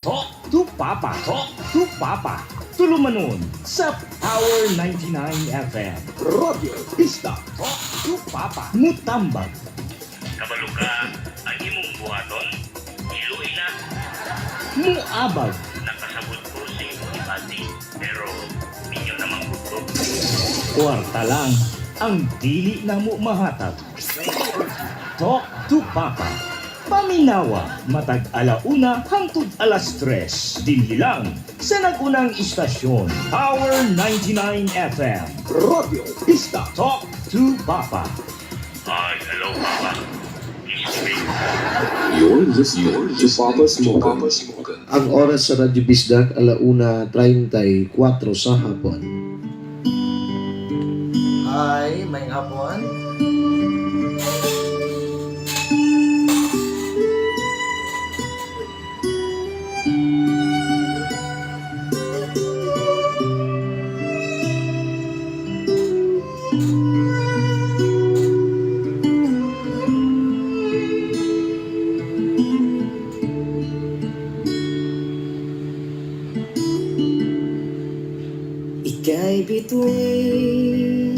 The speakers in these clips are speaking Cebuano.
Talk to Papa. Talk to Papa. Tulumanon sa Power 99 FM. Radyo Bisdak. Talk to Papa. Mutambag. Kabalo ka, ang imong buhaton, iluhi na. Muabag. Nakasabot ko sa imong ibati, pero minyo naman gud ko. Kwarta lang ang dili na mo mahatag. Talk to Papa. Paminawa matag 1:00 hangtod 3:00. Dinhi lang sa nag-unang istasyon, Power 99 FM. Radyo Bisdak. Talk to Papa. Ay, hello, Papa. Kiss me. You're listening to Papa Smokin. Ang oras sa Radyo Bisdak, 1:34 sa hapon. Hi, maayong hapon. Ika'y bituin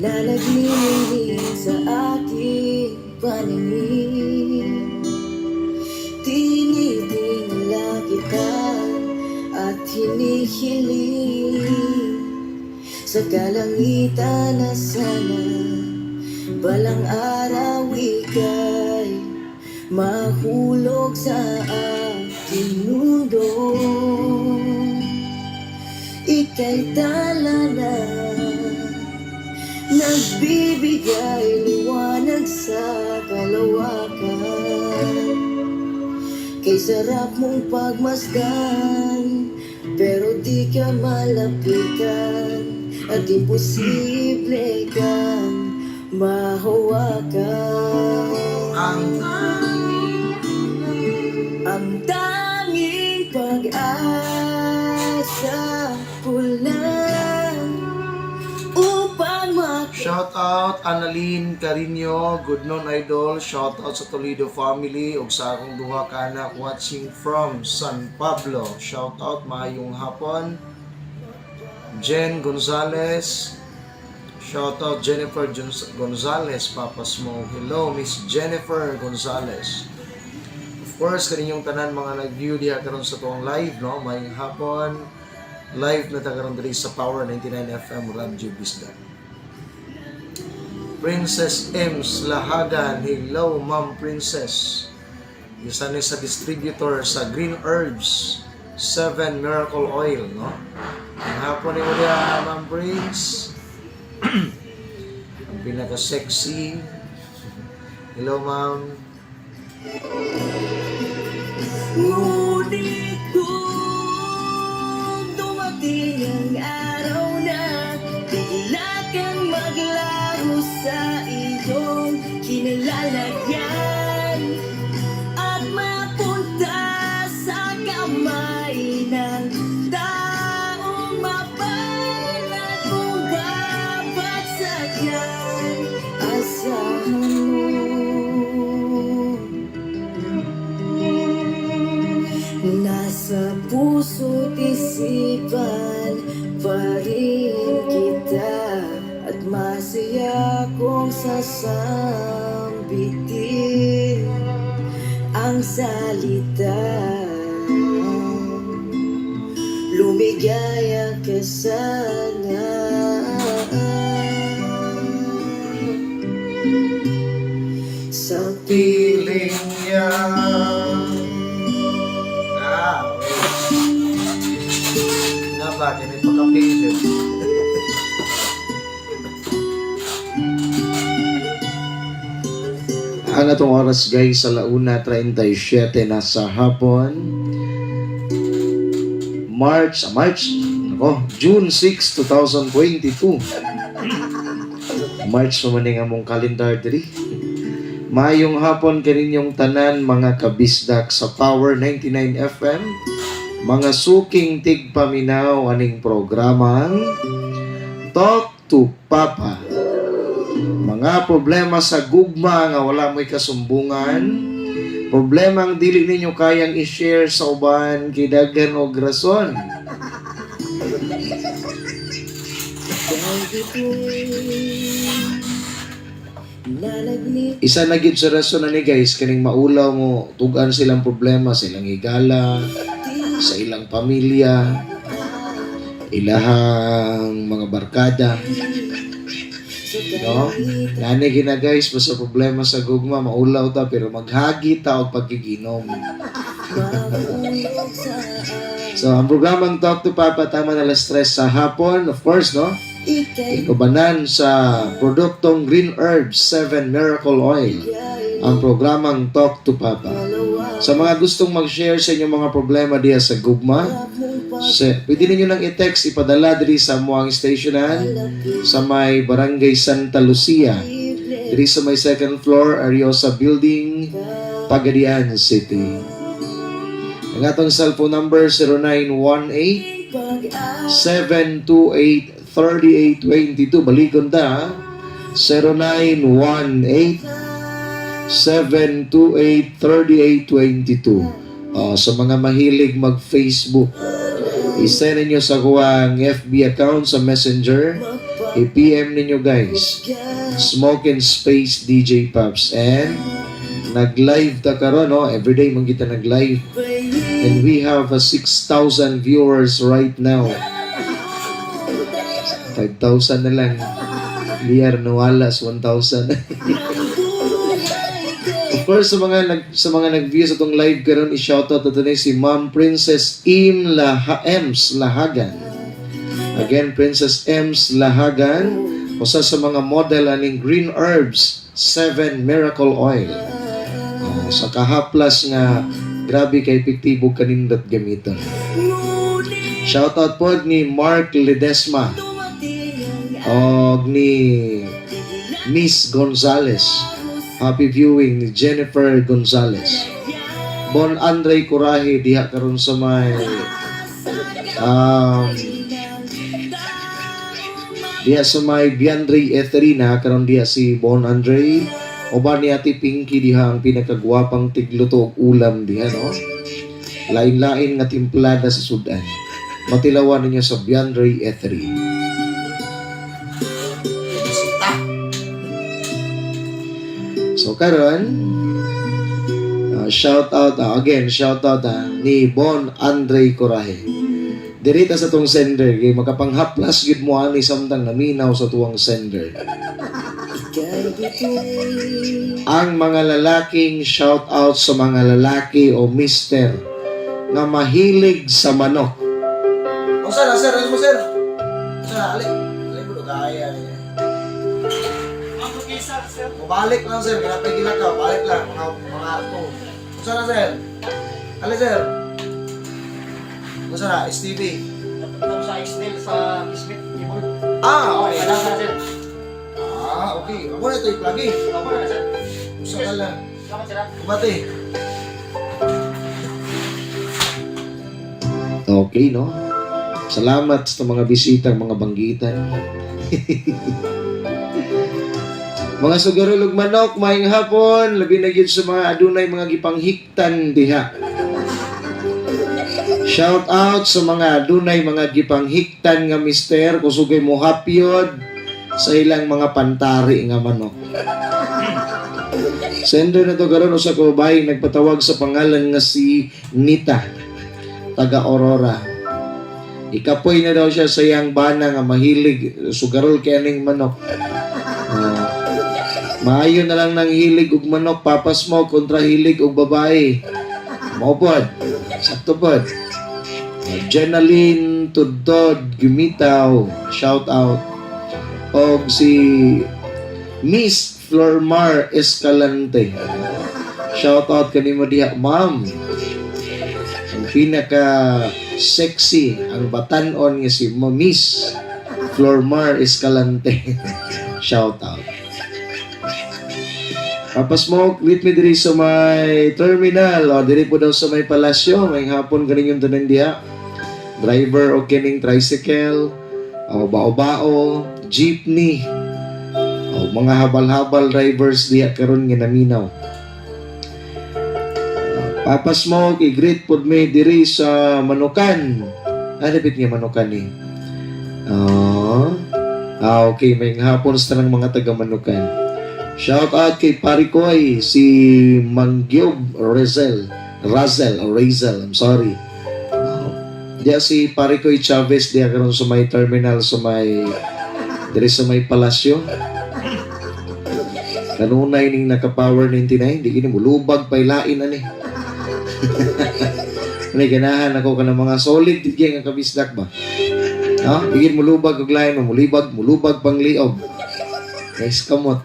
na naglilingin sa aking paningin. Tinitingala kita at hinihiling sa kalangitan na sana balang araw ika'y mahulog sa aking mundo. Ika'y tala na nagbibigay liwanag sa kalawakan. Kay sarap mong pagmasdan, pero di ka malapitan at imposible kang mahawakan. Ang Ang tanging pag-asa ko lang upang mak Shout out Annalyn Carino, good noon, idol. Shout out sa Toledo family ug sa akong duha ka anak watching from San Pablo. Shout out, maayong hapon. Jen Gonzalez. Shout out Jennifer Gonzalez, Papa Smo. Hello, Miss Jennifer Gonzalez. Of course, kaninyong tanan mga nag-view diha karon sa tuong live, no? Maayong hapon. Live na ta karon diri sa Power 99 FM Radyo Bisdak. Princess Ems Lahagan. Hello, Ma'am Princess. Isa ni sa distributor sa Green Herbs 7 Miracle Oil, no? Ang hapon ni mo diha, Ma'am Prince. Ang pinaka-sexy. Hello, Ma'am. Ngunit kung dumating ang araw na bigla kang maglaho sa iyong kinalalagyan at mapunta sa kamay ng taong mapalad mong babagsakan, asahan mo nasa puso't isipan pa rin kita at masaya kong sasambitin ang salita. Lumigaya ka sana sa Piling niya. Ah, okay. Nga ba, kini pagka-patient. Ang atong oras, guys, sa 1:37 na sa hapon. March, March, ako, June 6, 2022. March pa man nga mong calendar diri. Mayong hapon kaninyong tanan, mga kabisdak sa Power 99 FM. Mga suking tigpaminaw aning programang Talk to Papa. Mga problema sa gugma nga wala mo'y kasumbungan, Problema ang dili ninyo kayang i-share sa uban kay daghan og rason. Ika'y bituin. Nalagnit Isa na gyud sa rason ani, guys, kaning maulaw mo tugan silang problema sa ilang higala, sa ilang pamilya, ilahang mga barkada. Sa No? Nani gina, guys, basta problema sa gugma, maulaw ta pero maghagi ta og paggiginom. Mahulog sa So, ang programang Talk to Papa, tama na alas 3 sa hapon, of course, no? Ika'y Ikubanan sa produktong Green Herbs 7 Miracle Oil, ang programang Talk to Papa. Sa mga gustong mag-share sa inyong mga problema diya sa gugma, pwede ninyo nang i-text, ipadala diri sa muang stationan sa may Barangay Santa Lucia, diri sa may second floor, Ariosa Building, Pagadian City. Ang atong cellphone number, 0918 728 3822. Balikon ta, ha? 0918 728 3822. Oh, sa mga mahilig mag-Facebook, isend ninyo sa kuwang FB account sa Messenger. I-PM ninyo, guys. Smoke and Space DJ Pops. And nag-live ta karon, no? Everyday man kita nag-live. And we have 6,000 viewers right now. 5,000 na lang. Liar, nawala sa 1,000. Of course, sa mga nag-view sa atong live karon, i-shoutout nato ni si Ma'am Princess Im Laha, Ems Lahagan. Again, Princess Ems Lahagan, usa sa mga model aning Green Herbs 7 Miracle Oil. Oh, sa kahaplas nga grabe kay epektibo kanindot gamiton. Shoutout po ni Mark Ledesma og ni Miss Gonzales. Happy viewing ni Jennifer Gonzales. Bon Andre Curahe diha karon sa may diha sa may Biandre Etherina karon diha si Bon Andre, uban ni Ate Pinky diha, ang pinakagwapang tigluto og ulam diha, no? Lain-lain nga timplada sa sudan. Matilawan ninyo sa Biandre Ethery. Bisita. So karon, shout out, again, shout out ni Bon Andre Coraje. Dirita sa tong sender kay makapanghaplas gyud mo ani samtang naminaw sa tuwang sender. Ika'y bituin. Ang mga lalaking, shout out sa mga lalaki o mister nga mahilig sa manok. Oh, sir, ah, sir, ano mo, sir? Sir, ali. Ali mo, kaya niya. Mabalik lang, sir. Kaya pwede lang ka. Balik lang. Mga ako. Kung na, sir? Ali, sir. Kung na? STV. Sa Excel sa Kismet keyboard. Ah, okay. Wala na, sir. Ah, okay. Ako na ito yung plug eh. Ako na, sir. Usa ka lang. Salamat, sir, ah. Kumate. Okay, no? Salamat sa mga bisitang mga banggitan. Mga sugarol ug manok, maayong hapon. Labi na gyud sa mga adunay mga gipanghiktan diha. Shout out sa mga adunay mga gipanghiktan nga mister kusugay mo hapyod sa ilang mga pantari nga manok. Sender na to karon, usa ka babae nagpatawag sa pangalan nga si Nita, taga Aurora. Ikapoy na daw siya sa iyang bana nga mahilig sugarol kay aning manok. Ah, maayo na lang nang hilig og manok, Papas mo, kontra hilig og babae. Mao pod. Sakto pod. Jenaline Tudod Gumitaw, shout out. Og si Miss Flormar Escalante. Shout out kanimo diha, ma'am. Ang pinaka sexy, ang batanon nga si Miss Flormar Escalante. Shout out. Papa Smoke, meet me diri sa may terminal o diri po daw sa may palasyo. May hapon kaninyong tanan diha. Driver o kining tricycle, o bao-bao, jeepney, o mga habal-habal drivers diha karon nga naminaw. Papa Smoke, i-greet pod mi diri sa Manukan. Ano bit nga Manukan ni? Oh. Ah, okay. May hapon sa tanang mga taga Manukan. Shout out kay Parikoy, si Mangyob Rezel. Razel o Razel, I'm sorry. Oh. Diya si Parikoy Chavez diya karon sa may terminal sa may diri sa may palasyo. Kanunay ning naka-power 99, di kini mulubag pailain ani. Ani ganahan ako kanang mga solid di gyud nga kabisdak ba. No? Digin mulubag og lain, mulibag, mulubag pang liog. Guys, kamot.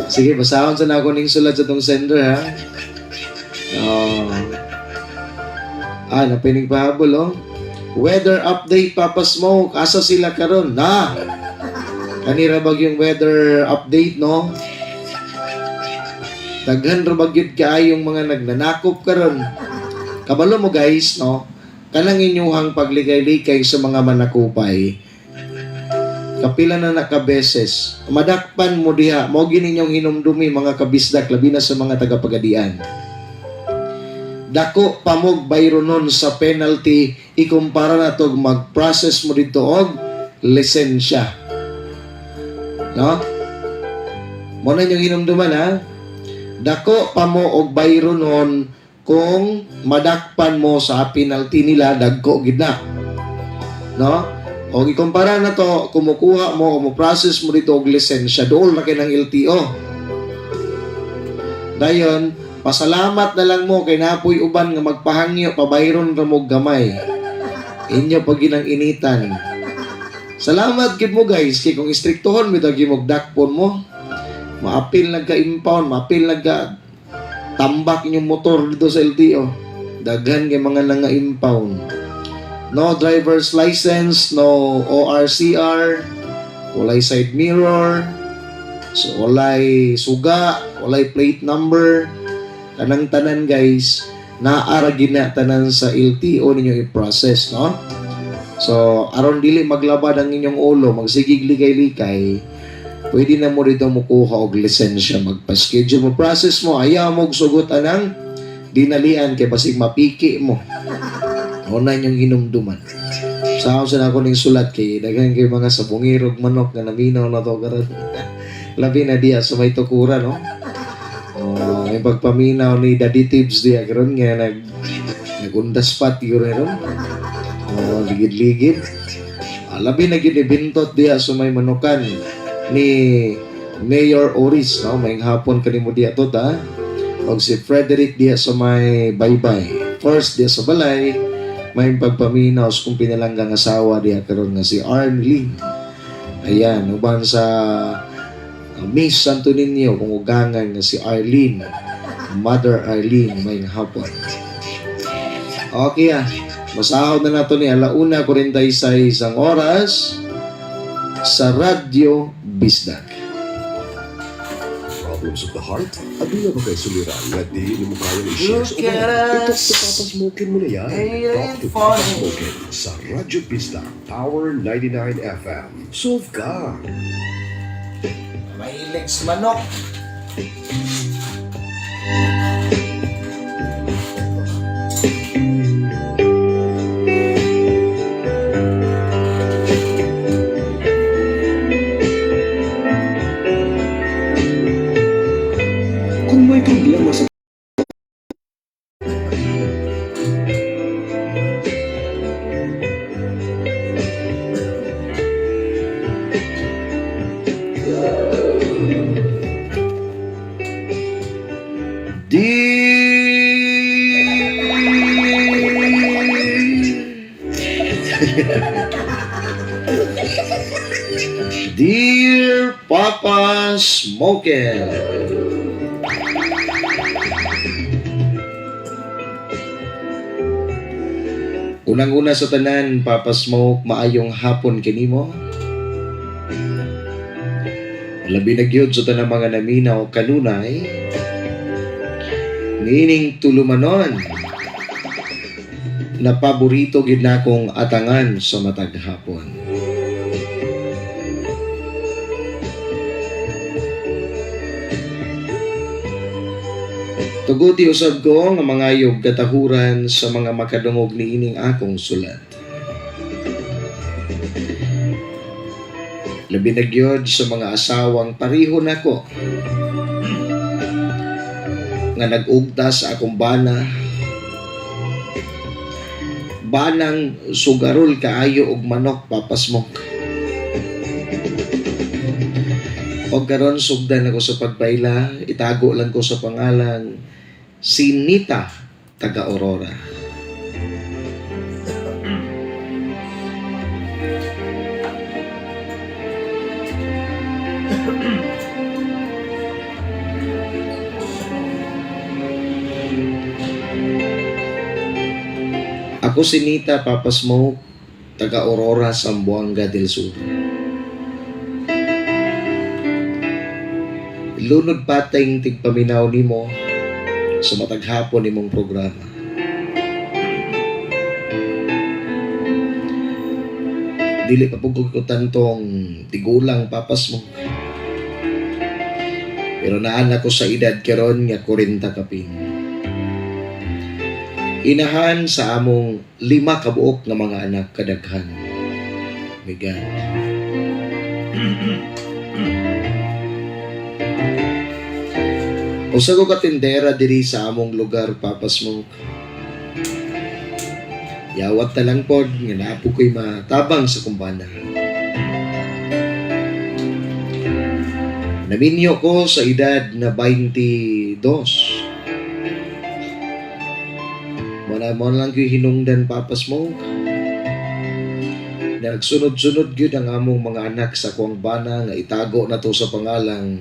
Sige, basahon sa nako ning sulat sa tong sender ha. Oh. Ah, napining pahabol oh. Weather update, Papa Smoke. Asa sila karon? Na. Kanira bag yung weather update no? Daghan ra ba gyud kaayong mga nagnanakop karon. Kabalo mo guys, no? Kanang inyuhang paglikay-likay sa mga manakupay. Kapila na nakabeses. Madakpan mo diha, mao gini inyong hinumdumi mga kabisdak labi na sa mga tagapagadian. Dako pamog bayronon sa penalty ikumpara na tog mag-process mo dito og lisensya. No? Mo na inyong hinumduman ha. Dako pa mo og bayronon kung madakpan mo sa penalty nila dagko gid na. No? O ikumpara na to, kumukuha mo o mo-process mo dito og lisensya, dool na kay ng LTO. Dayon, pasalamat na lang mo kay napoy uban nga magpahangyo pabayron ra mo gamay. Inyo pag ginang initan. Salamat gid mo guys kay kung istriktohon bitaw gyud mo dakpon mo. Maapil nagka-impound, maapil nagka tambak inyong motor dito sa LTO. Daghan kay mga nanga-impound. No driver's license, no ORCR, walay side mirror, so walay suga, walay plate number. Kanang tanan guys, naara gina tanan sa LTO ninyo i-process, no? So, aron dili maglabad ang inyong ulo, magsigig likay-likay, pwede na mo rito mukuha og lisensya, magpa-schedule mo, process mo, ayaw mo og sugot anang dinalian kay basig mapiki mo. Una inyong hinumduman. Sa ako sa ako ning sulat kay daghan kay mga sabungirog manok nga naminaw na to karon. Labi na diya sa may tukura no. Oh, may pagpaminaw ni Daddy Tibbs diya karon nga nagundas pat yun ron. Oh, ligid-ligid. Ah, labi na gyud ibintot diya sa may manukan ni Mayor Oris no, may hapon kanimo diya to ta. Og si Frederick diya sa may baybay. First diya sa balay, may pagpaminaw sa kung pinalanggang asawa diya karon nga si Arnlene. Ayan, uban sa Miss Santo Niño kung ugangan nga si Arlene, Mother Arlene, may hapon. Okay ah. Masahod na nato ni alauna 46 ang oras sa Radyo Bisdak. Problems of the heart? Aduna ba kay suliran nga dili nimo kayang i-share sa Look at uban? I-talk to us. Papa Smokin mo na yan. Ain't Talk to Papa funny. Smokin sa Radyo Bisdak Power 99 FM. Solve ka! Mahilig sa manok. Kung may problema sa Dear Dear Papa Smoker. Unang-una sa tanan, Papa Smoke, maayong hapon kanimo. Labi na gyud sa tanang mga naminaw kanunay. Niining tulumanon na paborito gid nakong atangan sa matag hapon. Tugod Tuguti usab ko nga mangayog katahuran sa mga makadungog niining akong sulat. Labi na gyud sa mga asawang pareho nako nga nag-ugta sa akong bana, banang sugarol kaayo og manok, Papa Smoke. Og karon sugdan ako sa pagpaila, itago lang ko sa pangalang si Nita taga Aurora. Ako si Nita, Papa Smoke, taga Aurora, Zamboanga del Sur. Lunod pateng tigpaminaw nimo sa matag hapon nimong programa. Dili pa pud ko tantong tigulang, Papa Smoke. Pero naan ako sa edad karon nga 40 kapin. Inahan sa among 5 kabuok nga mga anak kadaghan. My God. Usa ko ka tindera diri sa among lugar, Papa Smoke. Yawat na lang pod nga naa po ko'y matabang sa kumbana. Naminyo ko sa edad na 22. Muna mo lang ko'y hinungdan, Papa Smoke. Nagsunod-sunod gyud ang among mga anak sa kuang bana nga itago na to sa pangalang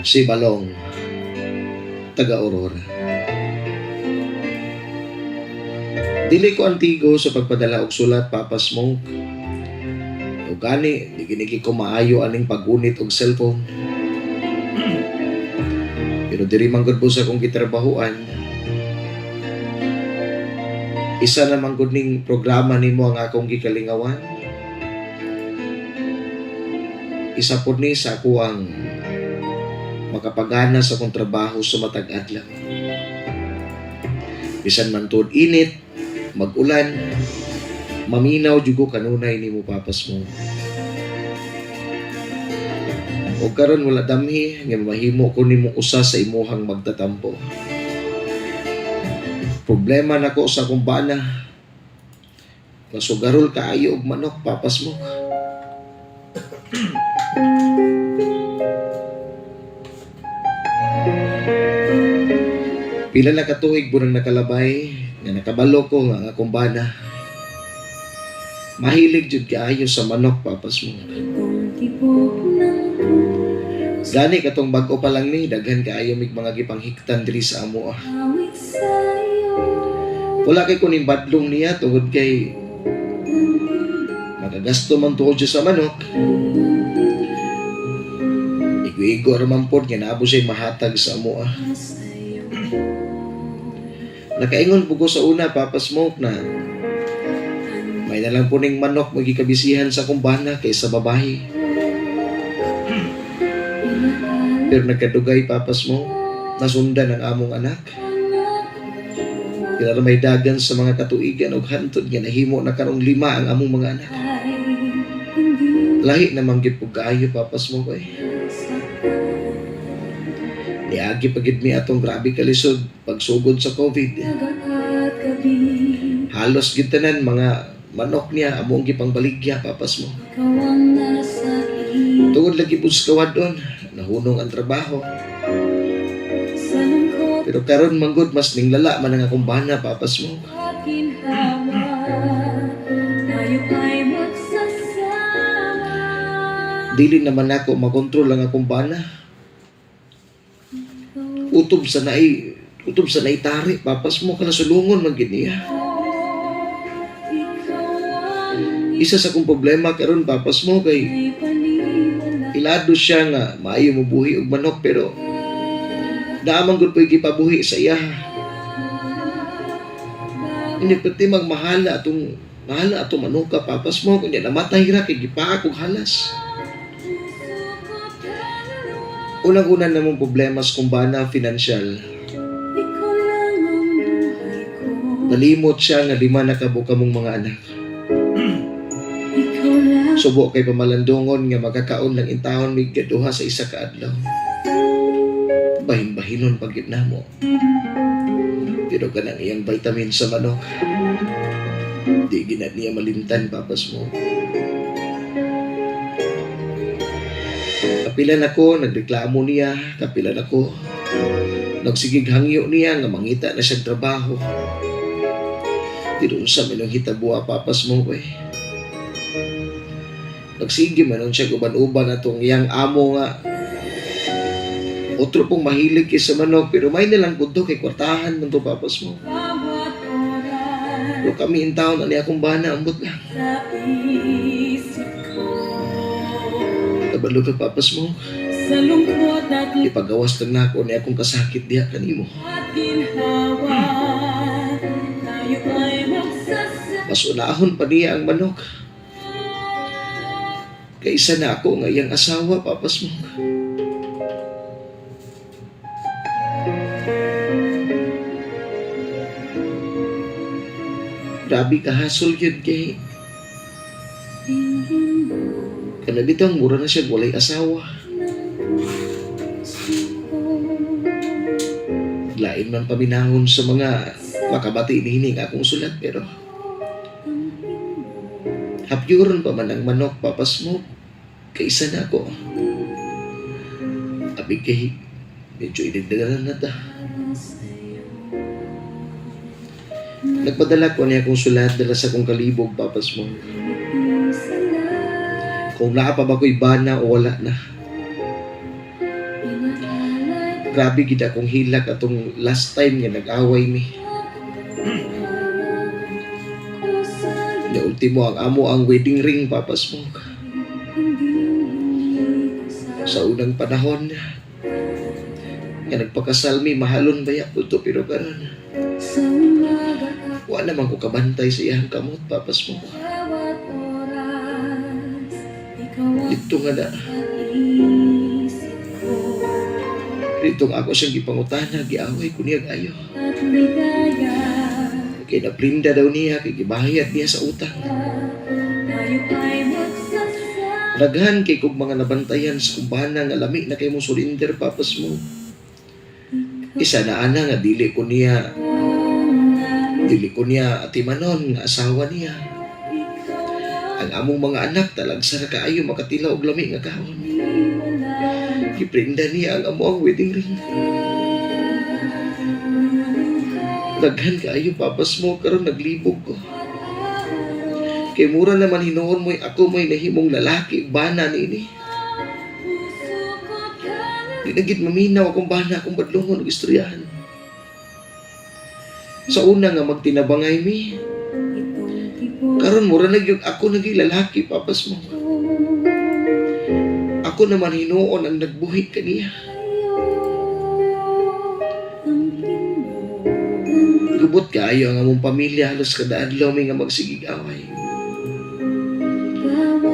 si Balong taga Aurora. Dili ko antigo sa pagpadala og sulat, Papa Smoke. O gani, di ginigi ko maayo aning pag-unit og cellphone. Pero diri man gud po sa akong gitrabahuan. Isa naman gud ning programa nimo ang akong gikalingawan. Isa pod ni sa ako ang makapagana sa akong trabaho sa matag adlaw. Bisan man tuod init, mag-ulan, maminaw jud ko kanunay nimo, Papa Smoke. O karon wala damhi nga mahimo ko nimo usa sa imuhang magtatampo. Problema nako sa akong bana. Masugarol kaayo og manok, Papa Smoke. Pila na katuig bunang nakalabay nga nakabalo ko nga ang akong bana mahilig jud kaayo sa manok, Papa Smoke. Kung tibok ng puso Gani katong bag-o pa lang ni daghan kaayo mig mga gipanghiktan diri sa amo ah. Awit sa'yo. Wala kay kuning badlong niya tungod kay makagasto man tuod siya sa manok. Igo-igo ra man pod nga naabo siya mahatag sa amo ah. Sa'yo. Nakaingon po ko sa una, Papa Smoke, na may na lang po ning manok magikabisihan sa kumbana kaysa babae. Pero nagkadugay, Papa Smoke, nasundan ang among anak. Kaya may dagan sa mga katuigan og hantod nga nahimo na karong 5 ang among mga anak. Ay hindi Lahi naman gyud po kaayo, Papa Smoke eh. saktan. Niagi pa gyud mi atong grabe kalisod pagsugod sa COVID. Dagat at gabi. Halos gyud tanan mga manok niya among gipangbaligya, Papa Smoke. Ikaw ang nasa iyo. Tungod lagi po sa kawadon, nahunong ang trabaho. Sa lungkot Pero karon manggod mas ninglala man ang akong bana, Papa Smoke. at ginhawa, tayo ay magsasama. Dili naman ako makontrol ang akong bana. Utob sa naitari, Papa Smoke, kana sulungon man gid niya. Ikaw ang Isa sa akong problema karon, Papa Smoke, kay may paniwala. ilado siya nga maayo mobuhi og manok pero naamang gud po'y gipabuhi sa iya. Hindi pati magmahala atong mahala atong manuka, Papa Smoke, kunya namatay ra kay gipaak og halas. Unang-una namong problema sa kumbana, financial. Ikaw lang ang buhay ko. Nalimot siya nga 5 na kabuok kamong mga anak. Ikaw lang. Subo kay pamalandungon nga magkakaon lang intawon mig duha sa isa ka adlaw. Bahin-bahinon pag gyud namo. Pero kanang iyang vitamin sa manok, di ginat niya malimtan, Papas mo. Kapilan ako, nagreklamo niya, kapilan ako. Nagsigig hangyo niya nga mangita na siyang trabaho. Pero unsa man ang hitabua, Papas mo, eh. Nagsige man nun siya uban-uban atong iyang amo nga otro pong mahilig kay sa manok, pero may nilang kudo kay kwartahan man to, Papas mo. Bawat oras Pero kami in town, ani akong bana, ambot lang. sa isip ko. Kabalo ka, Papas mo. Sa lungkot at Ipagawas lang na ako ni akong kasakit diha kanimo. at ginhawa, tayo ay magsasama. Mas unahon pa niya ang manok. Kaysa na ako nga iyang asawa, Papas mo. Grabe ka hasol yun kay Tingin mo kanabitang mura na siya walay asawa. ng puso ko. Lain man paminahon sa mga makabati niini nga akong sulat, pero hapyuron pa man ang manok, Papas mo, kaysa na ako. Abi kay medyo inigdagalan na ta. Nagpadala ko niya akong sulat dala sa akong kalibog, Papas mo. Kung naa pa ba ko'y bana o wala na. Grabe gid akong hilak atong last time nga nag-away mi. Na ultimo ang amo ang wedding ring, Papas mo. Sa unang panahon nga nagpakasal mi, mahalon ba ya to, pero karon Sa umaga at wa naman ko kabantay sa iyang kamot, Papas mo. bawat oras, ikaw ang Dito nga na isip ko dito nga ako siyang gipangutana, giaway ko niya ayo. at ligaya. Kay naprinda daw niya kay gibayad niya sa utang. Tayo ay magsasama. Daghan kay kog mga nabantayan sa kumbana nga lami na kay mo surrender, Papas mo. Isa na ana nga dili ko niya atimanon nga asawa niya. Ang among mga anak talagsa ra kaayo makatila og lami nga kaon. Giprinda niya ang amo ang wedding ring. Daghan kaayo, Papas mo, karon naglibog ko. Kay mura naman hinuon mo'y ako mo'y nahimong lalaki bana niini. Di na gid maminaw akong bana akong badlongon og istoryahan. Sa una nga magtinabangay mi, karon mura na gyud ako naging lalaki, Papas mo. Ako naman hinuon ang nagbuhi kaniya. Gubot kaayo ang among pamilya, halos kada adlaw mi nga magsigig away.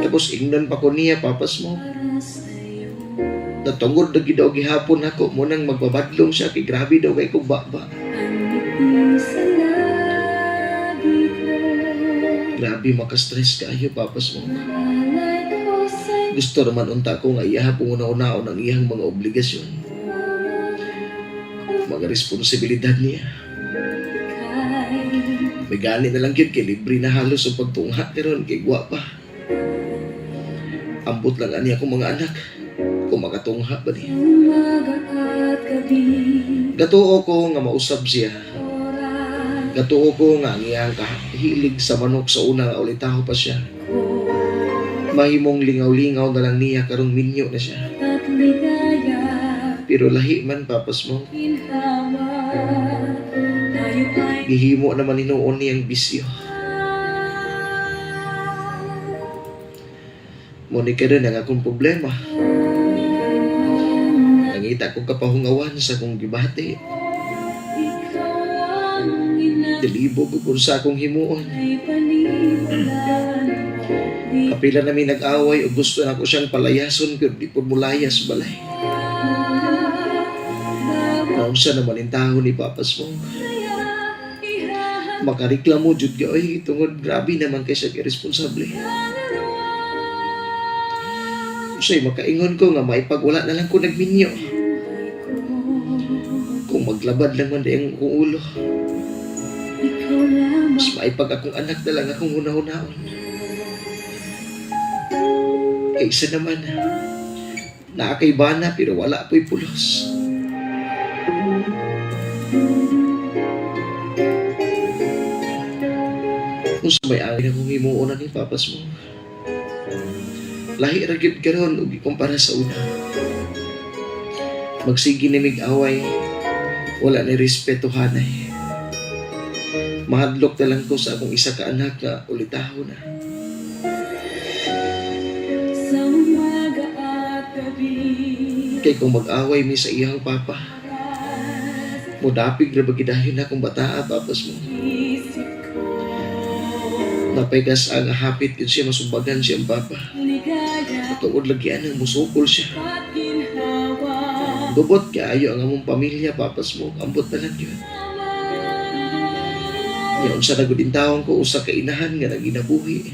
Tapos ingnon pa ko niya, Papas mo. Natungod na gid daw gihapon ako mo nang magbabadlong siya kay grabe daw kay kog baba. Grabe maka-stress kaayo, Papas mo. Gusto naman unta ko nga iya panguna-unaon ang iyang mga obligasyon, mga responsibilidad niya. May gani na lang gyud kay libre na halos ang pagtungha karon kay gwapa. Ambot lang ani akong mga anak kung makatungha ba niya. Umaga at gabi, Gatuo ko nga mausab siya. oras Gatuo ko nga ang iyang kahilig sa manok sa una nga ulitaho pa siya. ko Mahimong lingaw-lingaw na lang niya karong minyo na siya. at ligaya. Pero lahi man, Papas mo. Ginhawa, tayo ay Gihimo naman hinuon niyang bisyo. Mo ni karon ang akong problema. Nangita kong kapahungawan sa akong gibati. Ikaw ang ina Dalibog ko kung sa akong himuon. ay panimulan. Di Kapila nami nag-away o gusto na ko siyang palayason pero di po mulayas balay. Naunsa naman intawon ni Papa Smoke. Makareklamo jud ka oy, tungod grabe naman kay siya iresponsable. Usay makaingon ko nga maipagwala na lang ko nagminyo. Kung maglabad lang man di ang akong ulo. Ikaw lamang. Mas maipag akong anak na lang akong hunahunahon. Kaysa naman, naa kay bana pero wala po'y pulos. Kung sa may angin akong himuon na ni papas mo, lahi ra gyud karon ug ikumpara sa una. Magsige ni mig away, wala ni respeto hanay. Mahadlok na lang ko sa akong isa ka anak nga ulitaho na. Sa umaga at gabi. Kay kung mag-away mi sa iyang papa, mudapig ra ba gidayon na akong bataa papas mo. Isip ko. Napaygas ang hapit yun siya masumbagan siya ang papa. Ligaya Tuod lagi ang musukol siya. at ginhawa. Gubot kaayo ang among pamilya papas mo. Ambot na lang yun. Nya unsa na gud intawon ko usa ka inahan nga naginabuhi.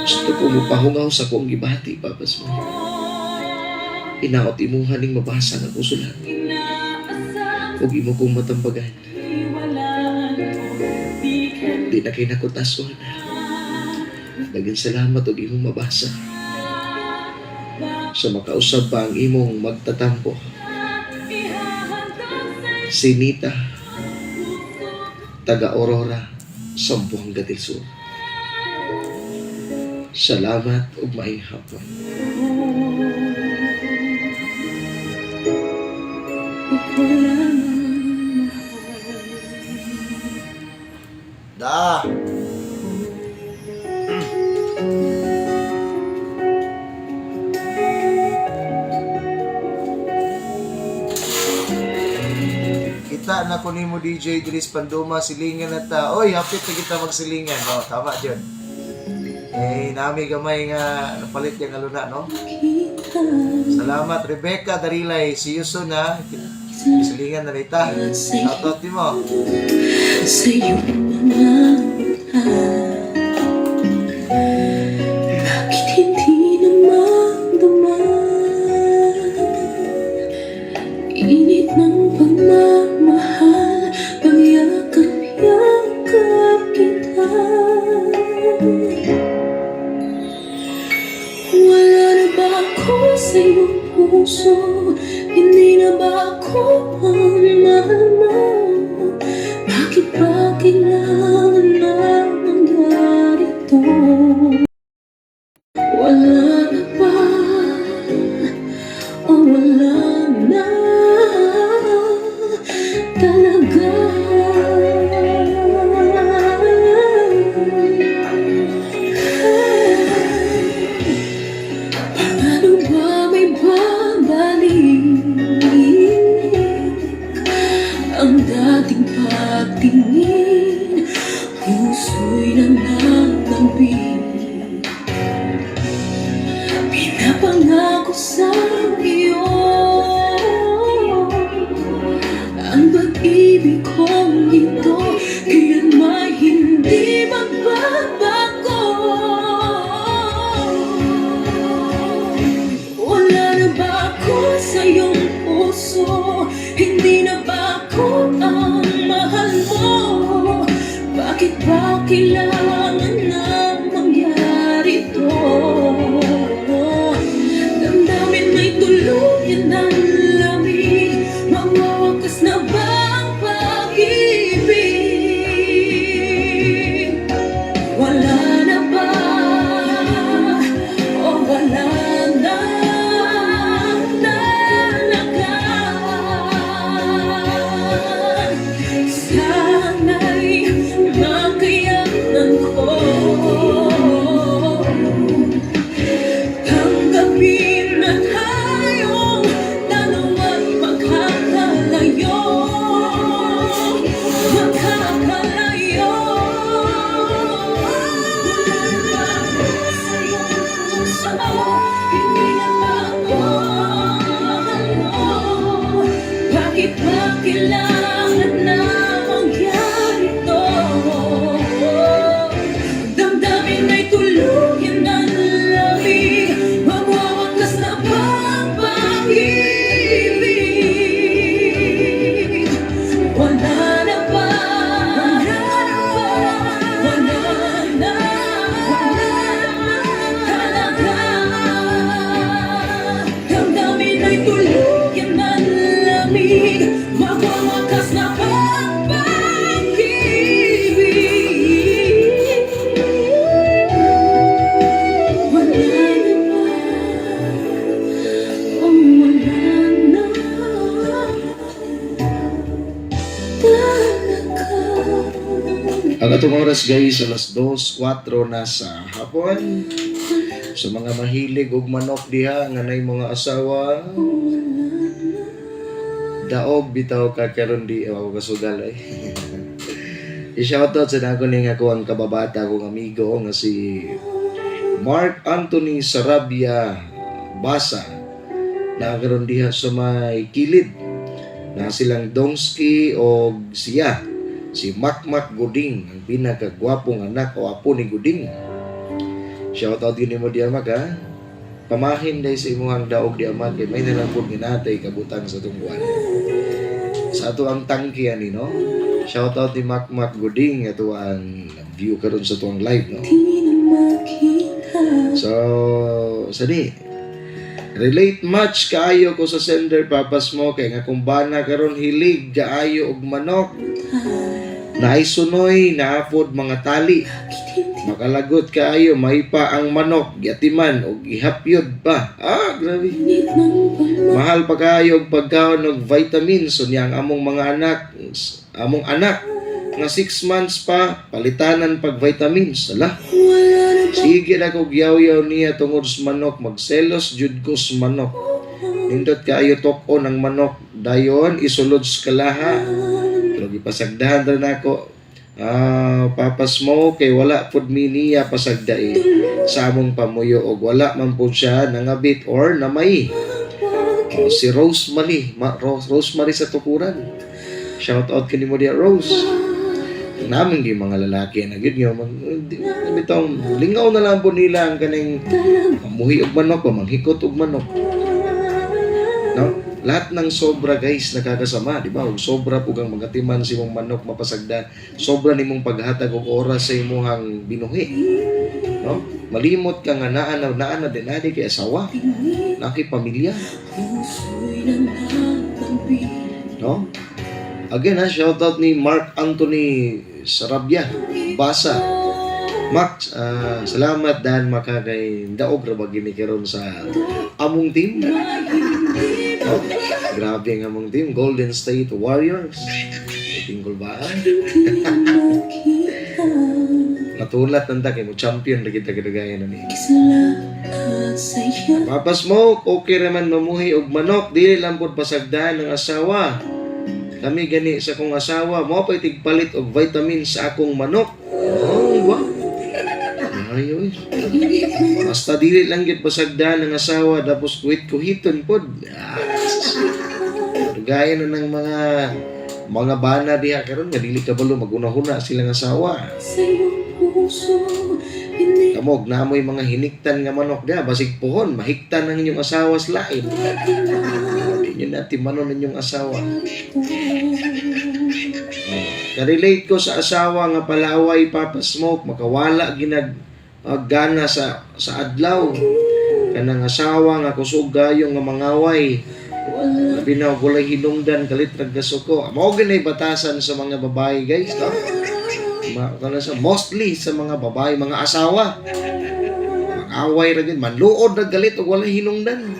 Gusto ko mopahungaw sa akong gibati papas mo. Hinaot imuha ning mabasa nga akong sulat Inaasam ug imo kong matambagan. hiwalaan mo. Di ka Di na kay nakutason. Daghang salamat og imong mabasa. Sa makausab pa ang imong magtatampo. ihahandog sa Si Nita, taga Aurora, Sambuanga del Sur. Salamat ug maayong hapon. Ikaw lamang mahal. Da. Kita na ko nimo DJ Dris Panduma silingan na ta. Oy, hapit na kita magsilingan. Oh, tama jud. Eh, nami gamay nga napalit yung aluna, no? Kita Salamat Rebecca Darilay. See you soon ha. Silingan na rita. Shoutout nimo. sa iyong mga mata. Bakit hindi naman duman? Init ng pagmamahal, pagyakap-yakap kita. Wala na ba ako sa iyong puso? Hindi na ba ako ang mahal mo? Bakit ba kailangan na mangyari to? Wala na ba? O wala na talaga? Paano ba may babalik ang dating pagtingin? Puso'y nananabik. Pinapangako sa iyo. Bakit ba kailangan na mangyari to? Damdamin ay tuluyan ng lamig, magwawakas na ba ang pag-ibig? Wala na ba? Wala na ba? Wala na, wala na talaga. Damdamin ay tuluyan ng lamig, magwawakas na ba ang pag-ibig? Wala na ba? Oh, wala na talaga. Ang atong oras, guys, alas 2:04 na sa hapon. Sa mga mahilig og manok diha nga nay mga asawa, daog bitaw ka karon di ako kasugal ay. I-shoutout sa nako ning ako ang kababata akong amigo nga si Mark Anthony Sarabia Basa na karon diha sa may kilid na silang Dongski o siya si Makmak Guding, ang pinakagwapong anak o apo ni Guding. Shoutout yun mo diya, Mak, ha. Pamahin dahil sa imuhang daog di Mak, kay may nalang po ginatay kabutang sa tungguan sa ato ang tangki ani, no. Shoutout ni Makmak Guding, ato ang view karon sa tuang live, no. Di na makita. So, sadi. Relate much kaayo ko sa sender, Papas mo, kay nga kung bana karon hilig kaayo og manok. Naay sunoy, naapod mga tali. Makalagot kaayo, maipa ang manok, giatiman og ihapyod pa. Ah, grabe. Init ng pamahal. Mahal pa kaayo og pagkaon og vitamins so niya ang among mga anak, among anak nga 6 months pa palitanan pag vitamins. Ala. Wala na ba? Sige na kog yaw-yaw niya tungod sa manok, magselos jud ko sa manok. Nindot kaayo tok-on ang manok dayon isulod sa kalaha. Pero gipasagdahan ra nako. Ah, Papas mo, kay wala pud mi niya pasagdai sa among pamuyo og wala man pud siya nangabit or namay. Oh, si Rosemary, Rosemary sa tukuran. Shout out kini mo diya, Rose. Namin gyud mga lalaki na gyud nga mag bitong lingaw na lang po nila ang kaning mamuhi og manok o manghikot og manok. No? Lahat ng sobra, guys, nakakasama, di ba? Og sobra pug ang magatiman sa imong manok mapasagda, sobra nimong paghatag og oras sa imong binuhi. No? Malimot ka nga naa na naa na din ani kay asawa, naa kay pamilya, Puso'y nananambi. No? Again ha, shoutout ni Mark Anthony Sarabia Basa. Max, salamat dan maka kay daog ra ba gini karon sa among team. Oh, grabe ang among team, Golden State Warriors. Tingkol ba? Hindi na makita. Natulat nanta kay mo champion ra kita kadagayan ani. Kislap at saya. Papas mo, okay raman mamuhi og manok, dili lang pud pasagdahan ng asawa. Kami gani sa kong asawa, mo pa'y tigpalit og vitamins sa akong manok. Oh, wa. Ay, oy. Basta dili lang gyud pasagdahan ng asawa tapos kuhit-kuhiton pod. Ah, gaya na ng mga bana diha karon nga dili kabalo magunahuna silang asawa. Sa iyong puso, hindi Kamog naamoy mga hiniktan nga manok diha, basig pohon mahiktan ang inyong asawa sa lain. Di nyo na timanon ninyong asawa. Oh. Karelate ko sa asawa nga palaway, Papa Smoke, makawala ginag gana sa adlaw. Kanang asawa nga kusog gayo nga mangaway. Labi na og walay hinungdan kalit rag gasuko. Mao gyud batasan sa mga babae, guys, no? Kana sa mostly sa mga babae, mga asawa. Mangaway ra gyud, manluod ra galit og walay hinungdan.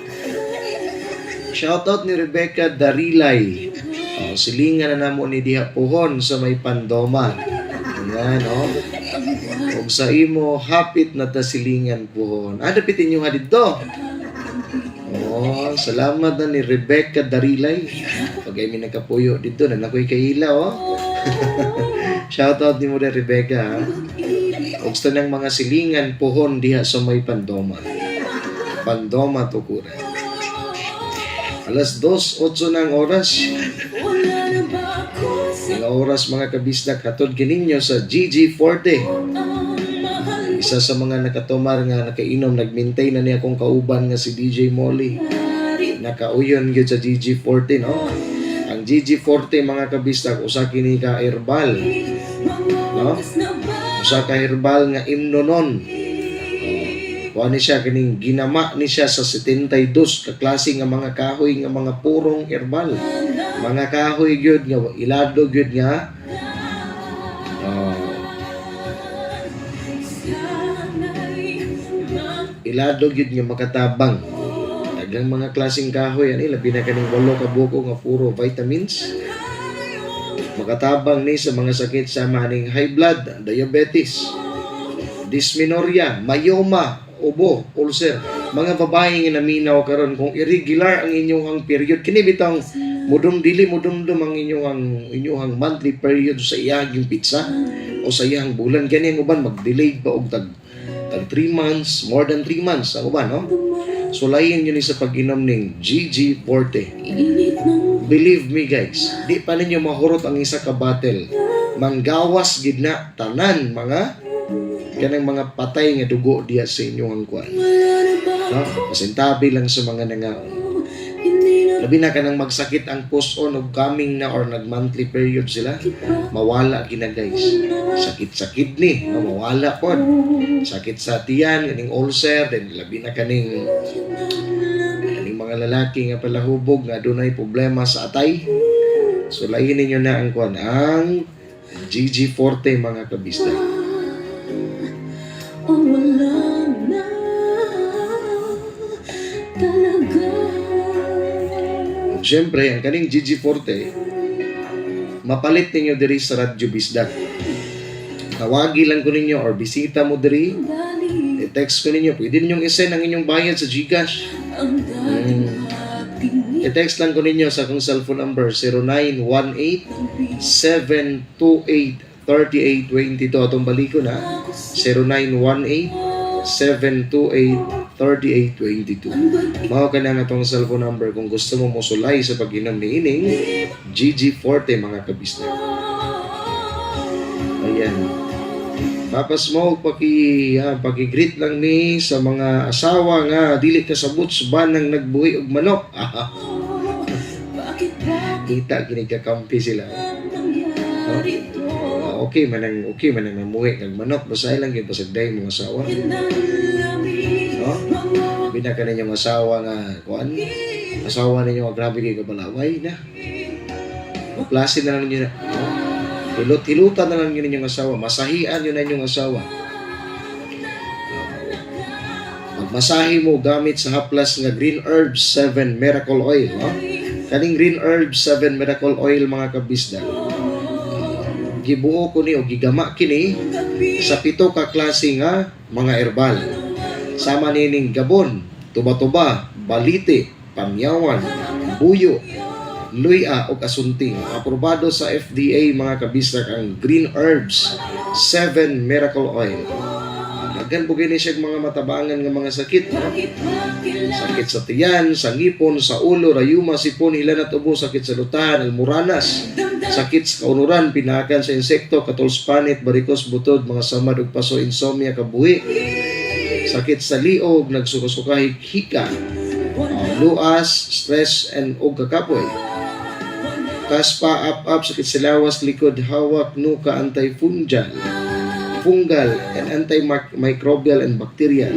Shoutout ni Rebecca Darilay. Oh, silingan na namo ni diha pohon sa may Pandoma. Ayan, oh. Og sa imo hapit na ta silingan pohon. Ah, dapit inyo ha didto. Oh, salamat na ni Rebecca Darilay. Pag ay mi nagkapuyo didto na nakoy kaila, oh. Shoutout ni mo na Rebecca, ha. Og sa ng mga silingan pohon diha sa may Pandoma. Pandoma tukuran. Alas 2:08 na ang oras. Wala na ba ako sa Mga oras, mga kabisdak, hatod kininyo sa GG Forte. Ang mahal Isa sa mga nakatumar nga nakainom, nagmintay na niya akong kauban nga si DJ Molly. Nakauyon gyud sa GG Forte, no? Ang GG Forte, mga kabisdak, usa kini ka herbal, no? Mawakas na ba Usa ka herbal nga imnonon. Kuha ni siya kining ginama ni siya sa 72 ka klase nga mga kahoy nga mga purong herbal. Mga kahoy gyud nga ilado gyud nga Sana'y ilado gyud nga makatabang. Daghang mga klaseng kahoy ani, labi na kaning walo ka buko nga puro vitamins. Makatabang ni sa mga sakit sa maning high blood, diabetes, dysmenorrhea, myoma, ubo, ulcer. Mga babae nga naminaw karon, kung irregular ang inyong period, kini bitang mudum dili mudumdum ang inyong monthly period sa iyang petsa o sa iyang bulan, gani ang uban mag-delay pa og tag tag 3 months, more than 3 months ang uban, no? Sulayin yun ni sa pag-inom ning GG Forte. Init ng Believe me, guys, di pa ninyo mahurot ang isa ka bottle. Manggawas gid na tanan mga kanang mga patay nga dugo diya sa inyong kuan. Wala na ba No? Pasintabi lang sa mga nangaon. Hindi na Labi na kanang magsakit ang post-on og coming na or nag-monthly period sila, mawala gina, guys. Sakit sa kidney, no? Mawala pod. Sakit sa tiyan, kaning ulcer, then labi na kaning kaning mga lalaki nga palahubog nga dunay problema sa atay. So lain ninyo na ang kuan, ang GG Forte, mga kabista. O wala na talaga. Ug syempre, ang kaning GG Forte, mapalit ninyo diri sa Radyo Bisdak. Tawagi lang ko ninyo or bisita mo diri, Balik i-text ko ninyo, pwede ninyong i-send ang inyong bayad sa GCash. ang dating pagtingin. I-text lang ko ninyo sa akong cellphone number 0918 728 3822. Atong baliko na 0918 728 3822. Mao ka na nga atong cellphone number kung gusto mo mosulay sa pag-inom ni ining GG Forte, mga kabisnes. Ayan. Papa Smoke, paki-greet lang ni sa mga asawa nga dili kasabot sa banang nagbuhi og manok. Bakit ba Kita kini kakampi sila. nangyari to? Ah, okay man ang namuhi kag manok, basta lang gyud pasagday mo asawa. Kinalami No? Bina ka ninyong asawa nga kuan. Asawa ninyo nga grabe kay kabalaway na. Klase na lang ninyo na. No? Hilot-hilutan na lang yun ninyong asawa. Masahian yun na inyong asawa. Magmasahe mo gamit sa haplas nga Green Herbs 7 Miracle Oil. No? Kaning Green Herbs 7 Miracle Oil, mga kabisda, gibuo ko ni o gigama kini sa pito ka klase nga mga herbal. Sama nining gabon, tuba-tuba, balite, pamyawan, buyo, luya ug asunting. Aprobado sa FDA, mga kabisdak, ang Green Herbs 7 Miracle Oil. Daghan po gini siya mga matabangan nga mga sakit. No? Sakit sa tiyan, sa ngipon, sa ulo, rayuma, sipon, hilanat, ubo, sakit sa lutahan, almoranas, sakit sa kaunuran, pinakan sa insekto, katulspanit, barikos, butod, mga samad ug paso, insomnia, kabuhi, sakit sa liog, nagsuka-suka, hika, luas, stress, and og kakapoy. Kaspa, up-up, sakit sa lawas, likod, hawak, nuka, antifungal, fungal, and antimicrobial and bacterial.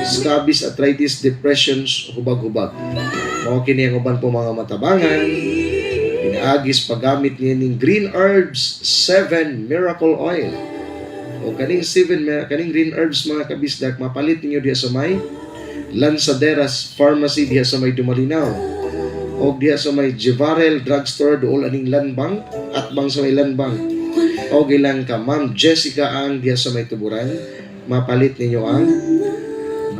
Scabies, arthritis, depressions, hubag-hubag. Mao kini ang uban po mga matabangan pinaagis paggamit niya ning Green Herbs 7 Miracle Oil. O kaning 7 kaning Green Herbs, mga kabisdak, mapalit ninyo diha sa may Lanzaderas Pharmacy diha sa may Dumalinao o diha sa may Jivarel Drugstore dool aning Landbank at bang sa may Landbank o gilang ka Ma'am Jessica Ang diha sa may Tuburan, mapalit ninyo ang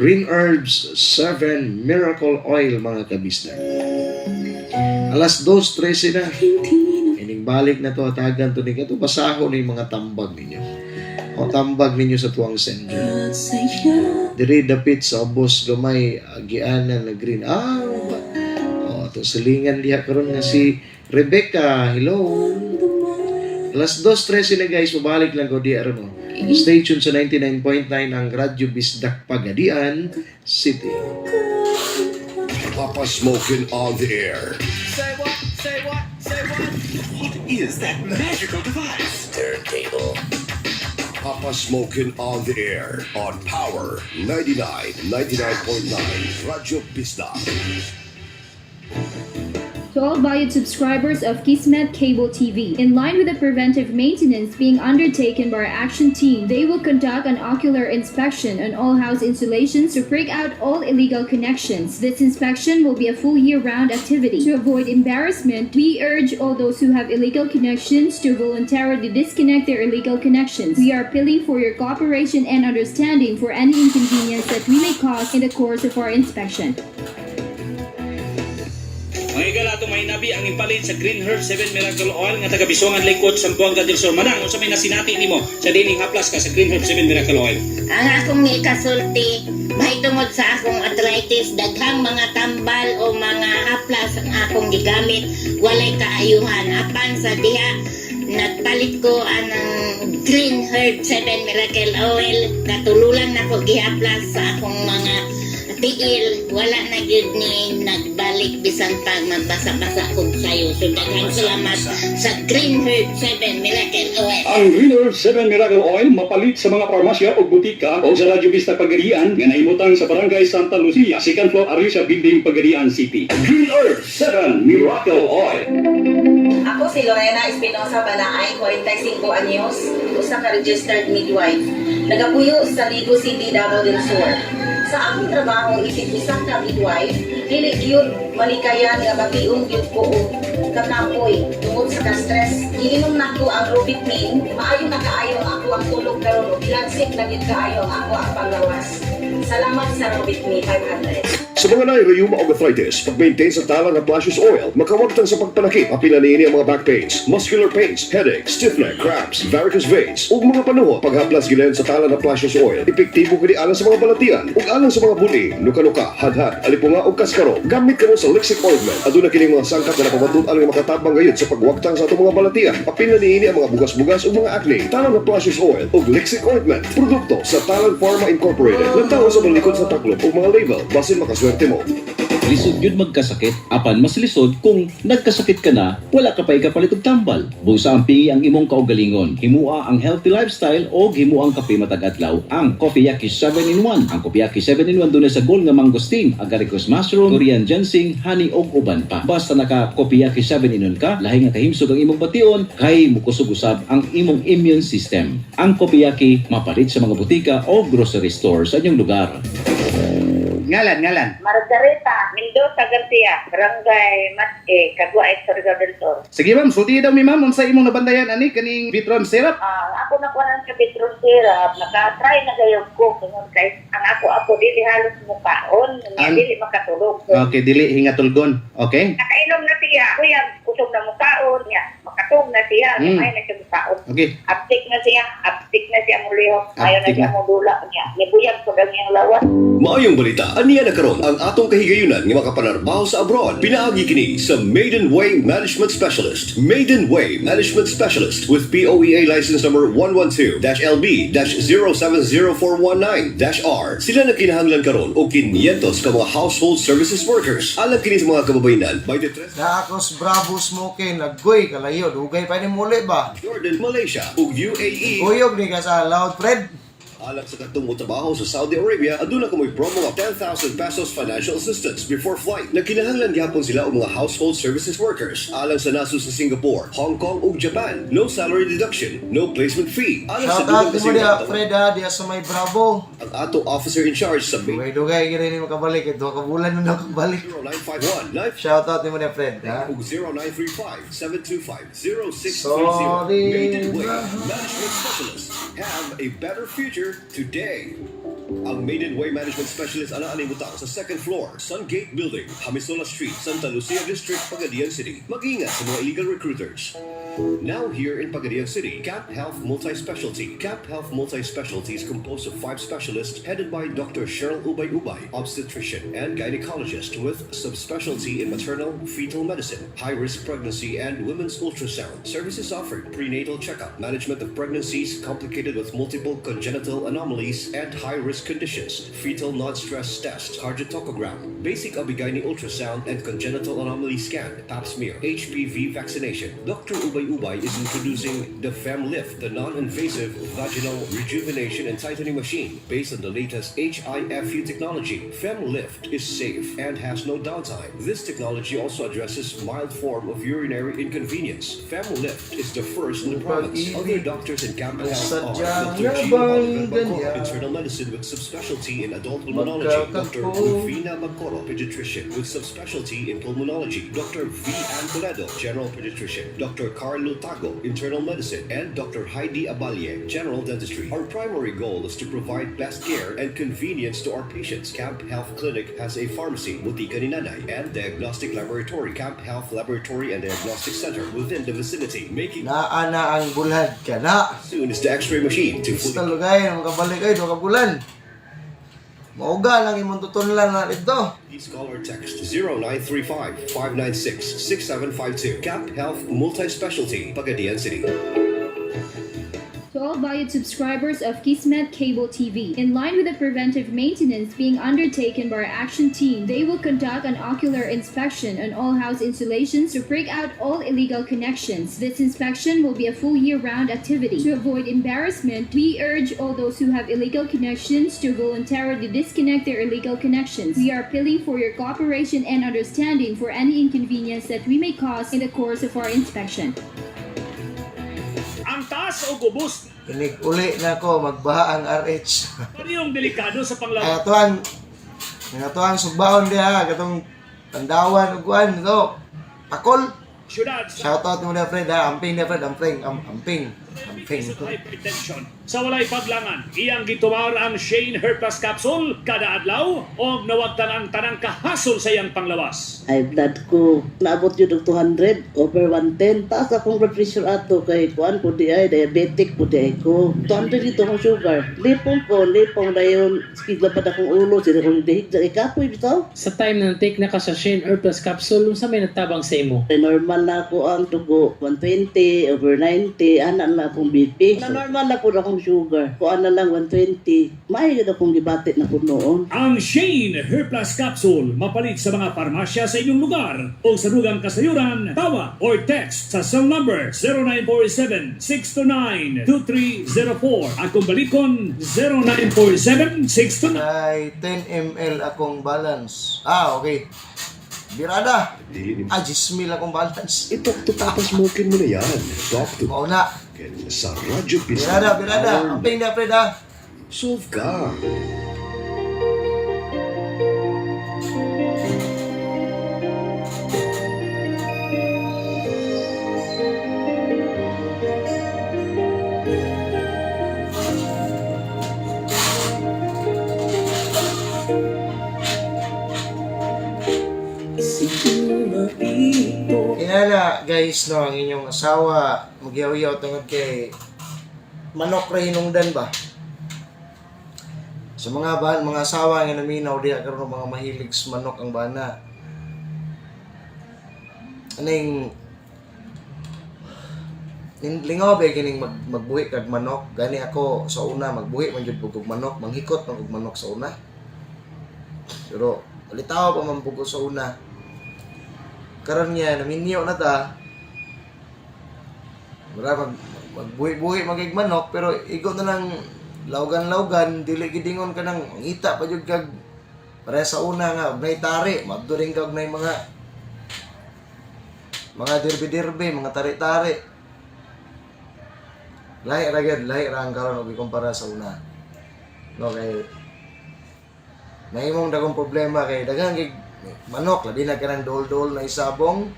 Green Herbs 7 Miracle Oil, mga kabisdak. Alas 2:13 na. Ining balik na to, hatagan to ni kato basaho ni mga tambag ninyo. O tambag ninyo sa tuwang sender. Saya Diri dapit sa ubos gamay, agianan na green. Ah, oh, Ato silingan diha karon nga si Rebecca. Hello. Alas 2:13 na, guys, mabalik lang ko diha ron. Oh. Stay tuned sa 99.9, ang Radyo Bisdak, Pagadian City. Papa Smoking on the air. Say what? Say what? Say what? What is that magical device? Turntable. Papa Smoking on the air on Power 99, 99.9 Radyo Bisdak. To all valued subscribers of Kismet Cable TV, in line with the preventive maintenance being undertaken by our action team, they will conduct an ocular inspection on all house installations to break out all illegal connections. This inspection will be a full year-round activity. To avoid embarrassment, we urge all those who have illegal connections to voluntarily disconnect their illegal connections. We are appealing for your cooperation and understanding for any inconvenience that we may cause in the course of our inspection. Mga higala, atong mahinabi ang impalit sa Green Herb 7 Miracle Oil nga taga Bisoangan, Likod, Zamboanga del Sur. Manang, unsa may nasinati nimo sa dining haplas ka sa Green Herb 7 Miracle Oil? Ang akong ikasulti, mahitungod sa akong arthritis, daghang mga tambal o mga haplas ang akong gigamit, walay kaayuhan. Apan sa diha, nagpalit ko anang Green Herb 7 Miracle Oil, katululan nako gihaplas sa akong mga tiil, wala na gyud ni nagbalik bisan pag magbasa-basa kog sayo. So daghang salamat sa Green Herb 7 Miracle Oil. Ang Green Herb 7 Miracle Oil mapalit sa mga parmasya o butika o sa Radyo Vista Pagadian nga naimutang sa Barangay Santa Lucia, second floor, Arisha Building, Pagadian City. Green Herb 7 Miracle Oil. Ako si Lorena Espinosa Banaay, 45 anyos, usa ka registered midwife. Nagapuyo sa Ligo City, Davao del Sur. Sa akong trabaho isip usa ka midwife, dili gyud malikayan nga bation gyud ko og kakapoy tungod sa ka-stress. Giinom nako ang Rubitmin, maayo na kaayo ang ako ang tulog karon ug lagsik na gyud kaayo ang ako ang panglawas. Salamat sa Rubitmin 500. Sa mga naay rheuma o arthritis, pag-maintain sa talang na Plashes Oil, makawagtang sa pagpanakit, apil na niini ang mga back pains, muscular pains, headache, stiff neck, cramps, varicose veins, ug mga panuhot. Paghaplas gilen sa talang na Plashes Oil, epektibo kini alang sa mga balatian, ug alang sa mga buli, luka-luka, hadhad, alipunga ug kaskaro. Gamit kamo sa Lixic Ointment. Aduna kining mga sangkap na napamatud-an nga makatabang gayud sa pagwagtang sa atong mga balatian. Apil na niini ang mga bugas-bugas ug mga acne. Talang na Plashes Oil ug Lixic Ointment. Produkto sa Talan Pharma Incorporated. Lantaw sa mga sa taklob ug mga label. Basin makaswerte mo. Lisod yun magkasakit, apan mas lisod kung nagkasakit ka na, wala ka pa ikapalit og tambal. Busa ang pingi ang imong kaugalingon. Himua ang healthy lifestyle o himua ang kape matag adlaw. Ang Coffee Yaki 7 in 1. Ang Coffee Yaki 7 in 1 dunay sa gold nga mangosteen, agaricus mushroom, Korean ginseng, honey og uban pa. Basta naka Coffee Yaki 7 in 1 ka, lahi nga kahimsog ang imong bation kay mukusog usab ang imong immune system. Ang Coffee Yaki mapalit sa mga butika o grocery store sa inyong lugar. Ngalan, ngalan. Margarita Mendoza Garcia, Barangay Matke, Caguay, Surigao del Sur. Sige ma'am, sulti daw mi ma'am unsa imong nabantayan ani kaning Vitron syrup? Ah, ako nakuha sa Petron syrup, naka-try na gayud ko tungod kay ang ako ako dili halos mukaon, dili makatulog. Okay, dili hingatulgon. Okay? Nakainom na siya, kuya, kusog na mukaon niya, makatulog na siya, ay na siya mukaon. Aptik na siya mulihok, ayaw na Aptik siya na. modula niya. Nibuyag ko lang iyang lawas. Maayong balita, aniya na karon ang atong kahigayunan nga makapanarbaho sa abroad. Pinaagi kini sa Maiden Way Management Specialist. Maiden Way Management Specialist with POEA license number 112-LB-070419-R. Sila nagkinahanglan karon og 500 ka mga household services workers. Alang kini sa mga kababayenan by the tres Na akos Bravo Smoking, naggoy kalayo, dugay pa ni muli ba? Jordan, Malaysia ug UAE. Uyog ni ka sa loud Fred. Alang sa katong motrabaho sa Saudi Arabia, aduna kamoy promo nga 10,000 pesos financial assistance before flight. Nagkinahanglan gyapon sila og mga household services workers. Alang sa nasod sa Singapore, Hong Kong ug Japan, no salary deduction, no placement fee. Alang sa Shout out dugang ni mo diha kasing Fred ha, diha sa may Bravo. ang ato officer in charge sa Dugay dugay gid ni makabalik, eh, 2 ka bulan na nakabalik. 0951 9 Shout out ni mo diha Fred ha. ug 0935 725 0630. Sorry. Maiden Way Management Specialist. Have a better future today. Ang Maiden Way Management Specialist ana ani butang sa second floor, Sungate Building, Hamisola Street, Santa Lucia District, Pagadian City. Mag-ingat sa mga illegal recruiters. Now here in Pagadian City, Cap Health Multi-Specialty. Cap Health Multi-Specialty is composed of 5 specialists headed by Dr. Cheryl Ubay Ubay, obstetrician and gynecologist with subspecialty in maternal fetal medicine, high-risk pregnancy, and women's ultrasound. Services offered: prenatal checkup, management of pregnancies complicated with multiple congenital anomalies and high-risk conditions, fetal non-stress test, cardiotocogram, basic OB-GYN ultrasound and congenital anomaly scan, pap smear, HPV vaccination. Dr. Ubay Ubay is introducing the FemLift, the non-invasive vaginal rejuvenation and tightening machine based on the latest HIFU technology. FemLift is safe and has no downtime. This technology also addresses mild form of urinary inconvenience. FemLift is the first in the province. Other doctors in Camp Health are Sadyang Dr. Gino nabang Oliver Bangkoro, ganyan. internal medicine with subspecialty in adult pulmonology. Dr. Magkakatpo. Rufina Magcoro, pediatrician with subspecialty in pulmonology. Dr. V. Ann Toledo, general pediatrician. Dr. Carlo Tago, internal medicine. And Dr. Heidi Aballe, general dentistry. Our primary goal is to provide best care and convenience to our patients. Camp Health Clinic has a pharmacy, Botika ni Nanay, and diagnostic laboratory. Camp Health Laboratory and Diagnostic Center within the vicinity, making Naa na ang bulad ka na. soon is the x-ray machine to Basta fully lugay, makabalik ay, duha ka bulan. Mauga lang imong tutunlan na dito. Please call or text 0935 596 6752. Cap Health Multi-Specialty, Pagadian City. To all valued subscribers of Kismet Cable TV, in line with the preventive maintenance being undertaken by our action team, they will conduct an ocular inspection on all house installations to break out all illegal connections. This inspection will be a full year-round activity. To avoid embarrassment, we urge all those who have illegal connections to voluntarily disconnect their illegal connections. We are appealing for your cooperation and understanding for any inconvenience that we may cause in the course of our inspection. Ang taas o gubos Inig uli na ko, magbaha ang RH. parehong delikado sa Ay, panglawas. atuan, ang atuan, sugbaon diha, katong tandawan, ug kuan, ito, pakol. Syudad sa Shoutout mo na Fred ha, amping na Fred, amping, amping, amping. hypertension. Sa walay paglangan, iyang gitumar ang Shane Herpes Capsule kada adlaw og nawagtan ang tanang kahasol sa iyang panglawas. High blood ko. Naabot yun og 200 over 110. Taas akong blood pressure ato kay kuan po di ay, diabetic po di ay ko. 200 dito akong sugar. Lipong ko, lipong na yun. Siglabad akong ulo, sila kong dihig. Ikapoy bitaw. Sa time na take na ka sa Shane Herpes Capsule, unsa may natabang sa imo? Kay normal na ako ang dugo, 120 over 90, ana na akong BP. Na normal na po akong sugar. Kuan na lang 120. Maayo yun akong gibatit na po noon. Ang Shane Herplas Capsule mapalit sa mga parmasya sa inyong lugar o sa dugang kasayuran, tawa or text sa cell number 0947-629-2304. At kung balikon, 0947-629 Ay, 10 ml akong balance. Ah, okay. Birada! Dili ni Ah, 10 mil akong balance. Itok to Papa Smoking mo na yan. Talk to Mao na. sa Radyo Pisa. Birada, birada. Amping na Fred ha. Solve ka. Inana guys no, ang inyong asawa magyaw-yaw tungod kay manok ra hinungdan ba? Sa mga ba, mga asawa nga naminaw diha karon mga mahilig sa manok ang bana. Aning lingaw ba kining magbuhi kag manok? Gani ako sa una magbuhi man jud og manok, manghikot man og manok sa una. Pero alitaw pa man pud ko sa una. Karon niya naminyo na ta. Mura magbuhi-buhi magig manok pero igo na lang laugan-laugan dili gidingon ka nang ngita pa jud kag pare sa una nga og nay tari maadto rin ka og nay mga dirbe-dirbe, mga tari-tari. Lahi ra gyud, lahi ra ang karon og ikumpara sa una. No kay nahimong dagong problema kay daghang gig manok labi na kanang dol-dol na isabong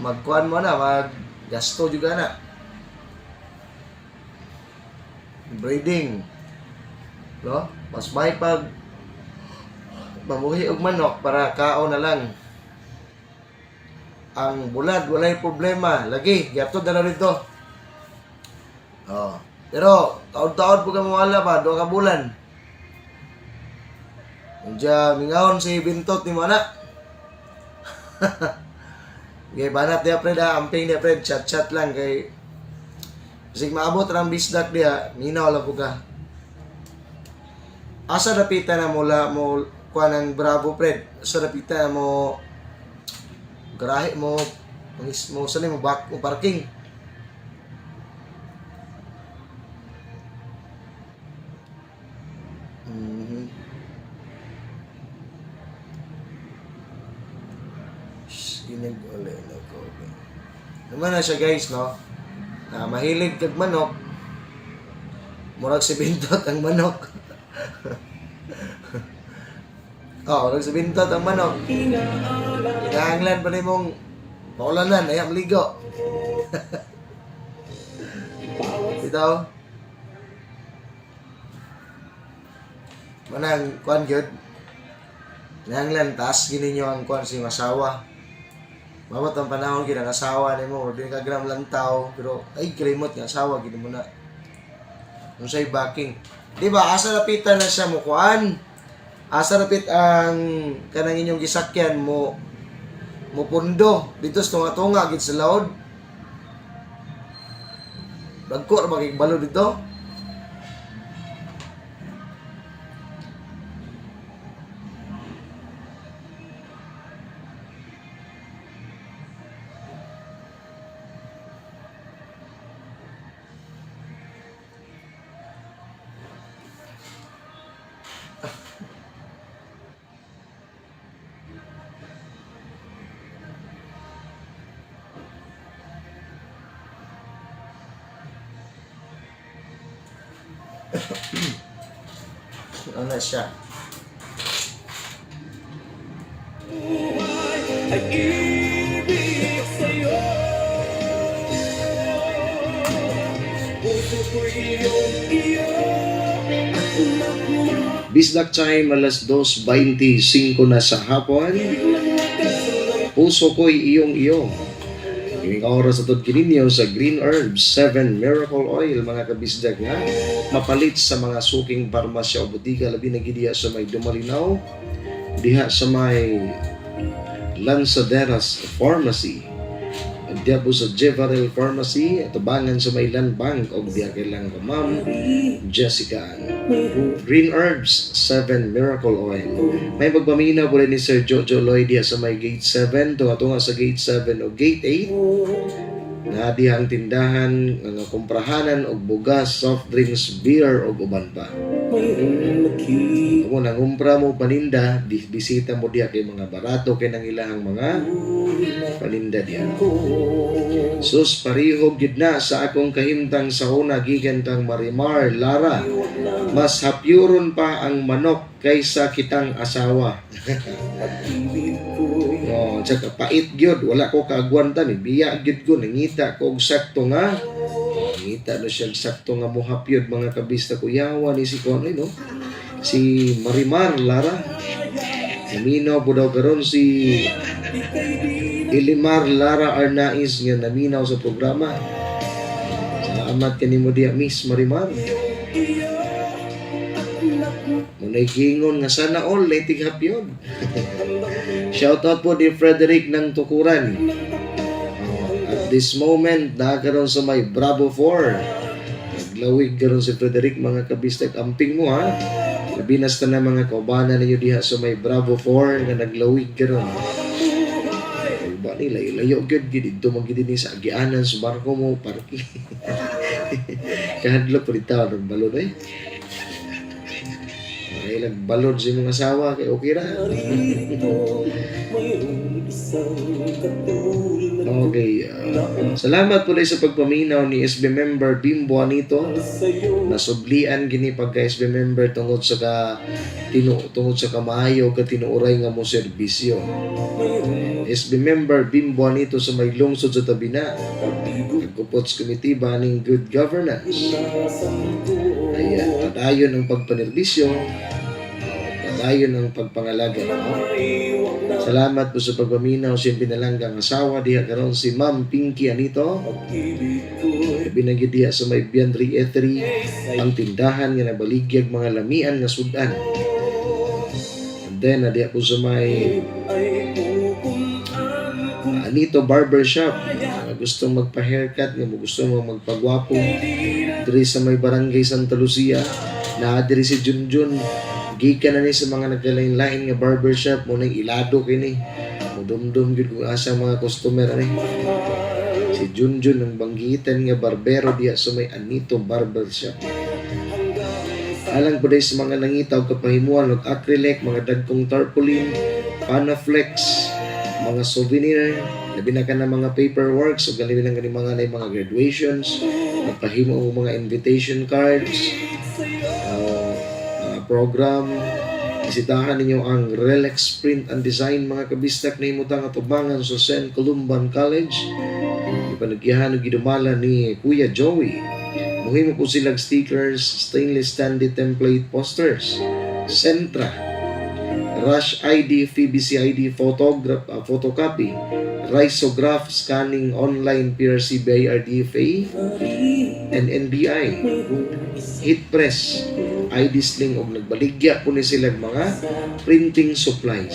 magkuan mo na mag gasto juga na breeding, no, mas may pag mamuhi og manok para kao na lang. Ang bulad walay problema. Lagi giatod na lang dito. Oh. Pero taod-taod po ka mawala ba duha ka bulan. Unja mingawon si Bintot ni mo ana. Okay, banat diya Fred ha, amping diya Fred, chat-chat lang kay Bisig maabot ra ang bisdak diya, minaw lang po ka. Asa dapita na mula mo kuha ng Bravo Fred? Asa dapita na mo garahe mo mo saan mo back mo parking? Sinag ulit na ko. Naman na siya guys, no? Na mahilig kag manok. Murag si Bintot ang manok. Oh, murag si Bintot ang manok. Kinahanglan pa nimong paulanan, ayaw maligo. Ito. Manang kuan gyud. Kinahanglan taas gini nyo ang kuan si masawa. Mabot ang panahon gid ang asawa nimo, di ka gram lantaw, pero ay kalimot nga asawa gid mo na. Unsay backing. Di ba asa lapitan na siya mo kuan? Asa lapit ang kanang inyong gisakyan mo mo pundo dito sa tunga-tunga gid sa laod. Dagko ra ba kay balo dito? Ano na siya? Ay ibig sa'yo. Puso ko'y iyong iyo. Bisdak time, alas 2:25 na sa hapon. Puso ko'y iyong iyo. Ining oras atod kininyo sa Green Herbs 7 Miracle Oil, mga kabisdak, nga mapalit sa mga suking parmasya o botika, labi na gid diha sa may Dumalinaw, diha sa may Lanzaderas Pharmacy, diha po sa Jevarel Pharmacy, atubangan sa may Land Bank, og diha kay lang ka Ma'am Jessica Ann. Green Herbs 7 Miracle Oil. May pagpaminaw po rin ni Sir Jojo Lloyd diha sa may Gate 7, tunga-tunga sa Gate 7 o Gate 8. Na diha ang tindahan nga kumprahanan og bugas, soft drinks, beer og uban pa. Kung nangumpra mo paninda, bisita mo diha kay mga barato kay nang ilahang mga paninda diha. Sus, parihog gid na sa akong kahimtang sa una gikan kang Marimar Lara. Mas hapyuron pa ang manok kaysa kitang asawa. Oh, tsaka pait gyud, wala ko kaagwanta ni biya gyud ko nangita ko og sakto nga. Nangita na siya og sakto nga mohapyod, mga kabista ko yawa ni si Konoy, no. Si Marimar Lara. Naminaw po daw karon si Ilimar Lara Arnaiz nga naminaw sa programa. Salamat kanimo diya, Miss Marimar. Munay gingon nga sana all laitig hapyod. Shout out po ni Frederick ng Tukuran. Oh, at this moment, nakaroon sa may Bravo 4. Naglawig karon si Frederick, mga kabistek, amping mo ha. Labi na sa tanan mga kaubanan ninyo diha sa may Bravo 4 nga naglawig karon. Ba ni layo-layo gyud gid didto man gid ni sa agianan sa barko mo parking. Kahadlok pa rin tao ng balon eh. Ay, nagbalon sa imong asawa kay okay ra. Okay. Salamat po sa pagpaminaw ni SB member Bimbo Anito. Nasublian gini pagka SB member tungod sa ka tinu tungod sa kamaayo ka tinuoray nga mo serbisyo. SB member Bimbo Anito sa may lungsod sa Tabina. Nagkupots Committee baning good governance. Ayan, padayon ang pagpanerbisyo. Padayon Padayon ang pagpangalaga, no? Salamat po sa pagpaminaw sa iyong pinalanggang asawa diha karon, si Ma'am Pinky Anito. Binanggit diha sa may Biandri Ethery ang tindahan nga nabaligyag mga lamian nga sudan. And then diha po sa may Anito Barbershop, mga gustong magpa-haircut, nga mo gusto mo magpagwapo diri sa may Barangay Santa Lucia, naa diri si Junjun. Gikan na ni sa mga nagkalain-lain nga barbershop mo nang ilado kini. Mudumdum gyud kung asa ang mga customer ani. Si Junjun ang banggitan nga barbero diha sa may Anito Barbershop. Alang po sa mga nangita og kapahimuan og acrylic, mga dagkong tarpaulin, panaflex, mga souvenir, labi na ka na mga paperworks, ug labi na ka mga na mga graduations, magpahimo og mga invitation cards, mga program. Bisitahan ninyo ang Relax Print and Design, mga kabistak, na imutang atubangan sa St. Columban College. Ipanagyahan og gidumala ni Kuya Joey. Muhimo po silang stickers, stainless standee template posters, Sentra, Rush ID, PBC ID, photograph, photocopy, risograph, scanning, online PRC, BIR, DFA, and NBI, heat press, ID sling, og nagbaligya po ni silang mga printing supplies.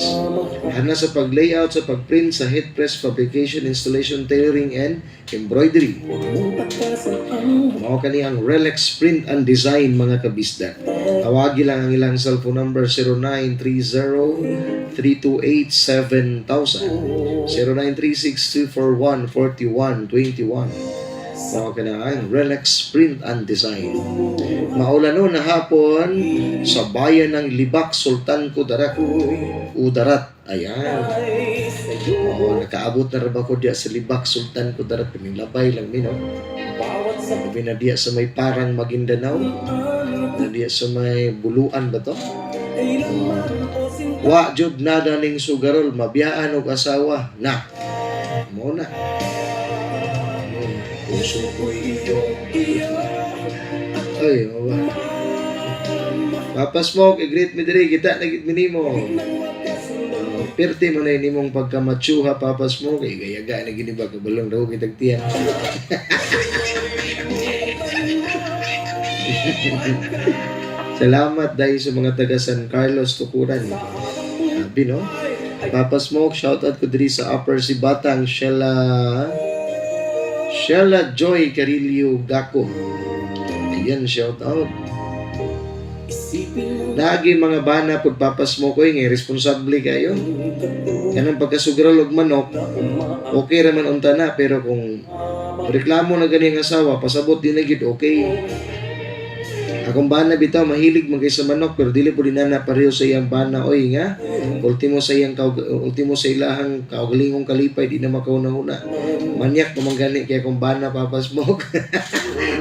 Hana sa pag-layout, sa pag-print, sa heat press, fabrication, installation, tailoring, and embroidery. Mao kani ang Relax Print and Design, mga kabisda. Tawagi lang ang ilang cellphone number, 0930 328 7000, 0936 241 4121. Mao kana ang Relax Print and Design. Maulan no na hapon sa bayan ng Libak, Sultan Kudarat. Udarat. Ayan. Oo, nakaabot na ra ba ko diya sa Libak, Sultan Kudarat. Pinilabay lang mi, no? Labi na diya sa may Parang, Maguindanao. Na diya sa may Buluan ba to? Wa jud nada ning sugarol, mabiyaan og asawa. Na. Mo na. Puso ko. Ay, ba? Papa Smoke, i-greet mi diri, kita na gid mi nimo. Pirti mo na nimong pagkamatsuha, Papa Smoke, eh, gayaga na gini ba kabalong daw kitag tiyan. Salamat dahil sa mga taga San Carlos, Tukuran. Sabi, no? Papa Smoke, shout out ko diri sa Upper Sibatang, Sheila Sheila Joy Carillo Gaco. Ayan, shout out. Lagi mga bana pud, Papa Smoke, oy, nga responsable kayo. Kanang pagkasugaral og manok, okay ra man unta na, pero kung reklamo na gani ang asawa, pasabot di na gid okay. Akong bana bitaw mahilig man kay sa manok, pero dili pud na pareho sa iyang bana oy, nga ultimo sa ilahang kaugalingong kalipay di na makauna-una. Manyak pa man gani kay akong bana, Papa Smoke.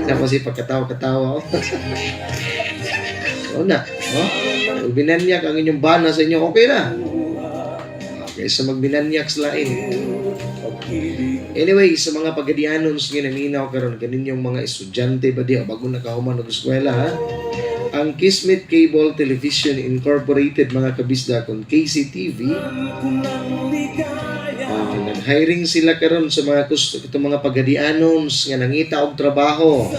Tapos si pagkatawa-katawa. O na, no? Pag binanyak ang inyong bana sa inyo, okay na. Okay, sa magbinanyak sa lain. Anyway, sa mga pagadianons nga naminaw karon, kaninyong mga estudyante ba di o bago nakahuman og eskwela ha. Ang Kismet Cable Television Incorporated, mga kabisda, kon KCTV, nag-hiring sila karon sa mga gusto itong mga pagadianons nga nangita og trabaho.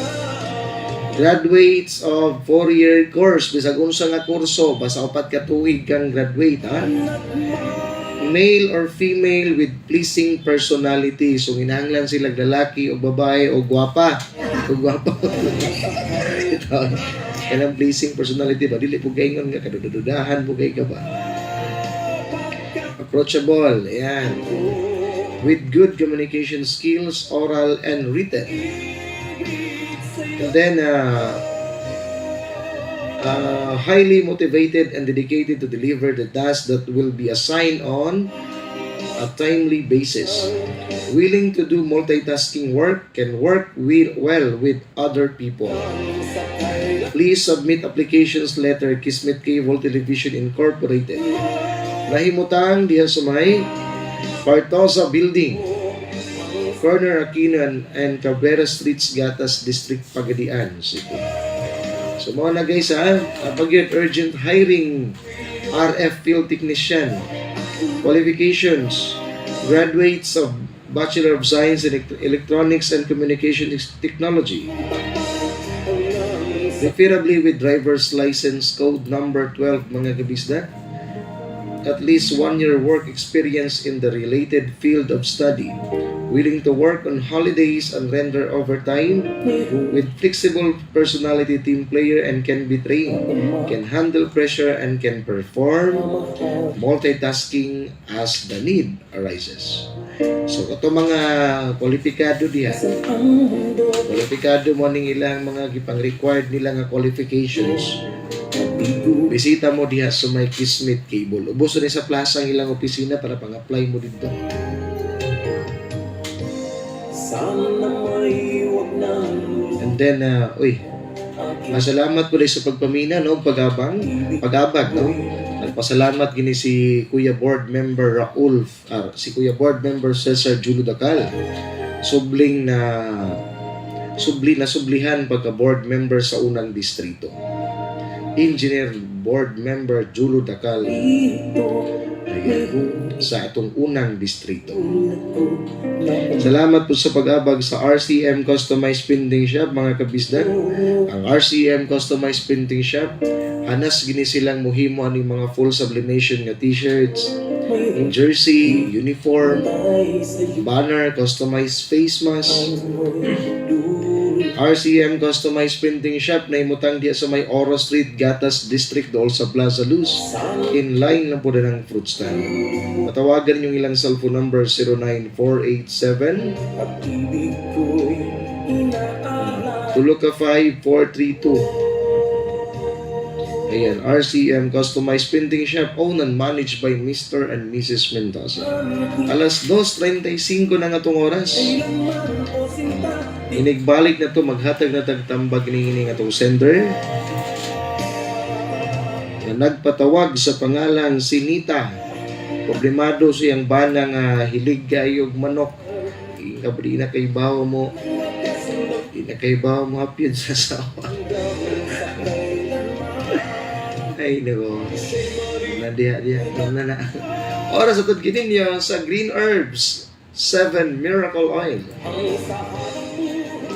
Graduates of 4-year course, bisag unsa nga kurso, basta 4 ka tuig kang graduate ha. Male or female with pleasing personality. So kinahanglan sila lalaki o babae o gwapa. O gwapa. Ito. Kanang pleasing personality ba dili po gaingon nga kadududahan po kay ka ba. Approachable, ayan. With good communication skills, oral and written. And then, highly motivated and dedicated to deliver the task that will be assigned on a timely basis. Willing to do multitasking work, can work well with other people. Please submit applications letter, Kismet Cable Television Incorporated. Nahimutang diha sa may Partosa Building, corner Aquino and Cabrera Streets, Gatas District, Pagadian City. So mga na guys ha, pag yun, urgent hiring. RF Field Technician. Qualifications: graduates of Bachelor of Science in Electronics and Communication Technology. Preferably with driver's license code number 12, mga kabisdak. At least 1 year work experience in the related field of study. Willing to work on holidays and render overtime, with flexible personality, team player, and can be trained, can handle pressure and can perform multitasking as the need arises. So ato mga kwalipikado diha. Kwalipikado mo ning ilang mga gipang required nila nga qualifications. Bisita mo diha sa may Kismet Cable. Ubos ni sa plaza ang ilang opisina para pang-apply mo dito. Sana may wag nang And then, uy, masalamat ko rin sa pagpamina, no? Pagabang, pagabag, no? Nagpasalamat gini si Kuya Board Member Raul, si Kuya Board Member Cesar Julo Dacal. Subling na subli na sublihan pagka board member sa unang distrito. Engineer Board Member Julo Dacal. Ayan, sa atong unang distrito. Salamat po sa pag-abag sa RCM Customized Printing Shop, mga kabisdak. Ang RCM Customized Printing Shop, hanas gini silang muhimo aning mga full sublimation nga t-shirts, jersey, uniform, banner, customized face mask. RCM Customized Printing Shop na imutang diya sa may Oro Street, Gatas District, dool sa Plaza Luz. In line lang po din ang fruit stand. Patawagan yung ilang cellphone number 09487 Pag-ibig ko'y inaalay. tulo ka 5432. Ayan, RCM Customized Printing Shop, owned and managed by Mr. and Mrs. Mendoza. Alas 2:35 na nga tong oras. Inigbalik na to, maghatag na tagtambag ni nga tong sender na nagpatawag sa pangalang Sinita. Problemado siyang bana nga hilig kayo og manok. Di na kay bawo mo. Di na kay bawo mo hapyod sa sawa. Ay, nako. Na diha, diha. Na, na. Oras atod kininyo sa Green Herbs 7 Miracle Oil.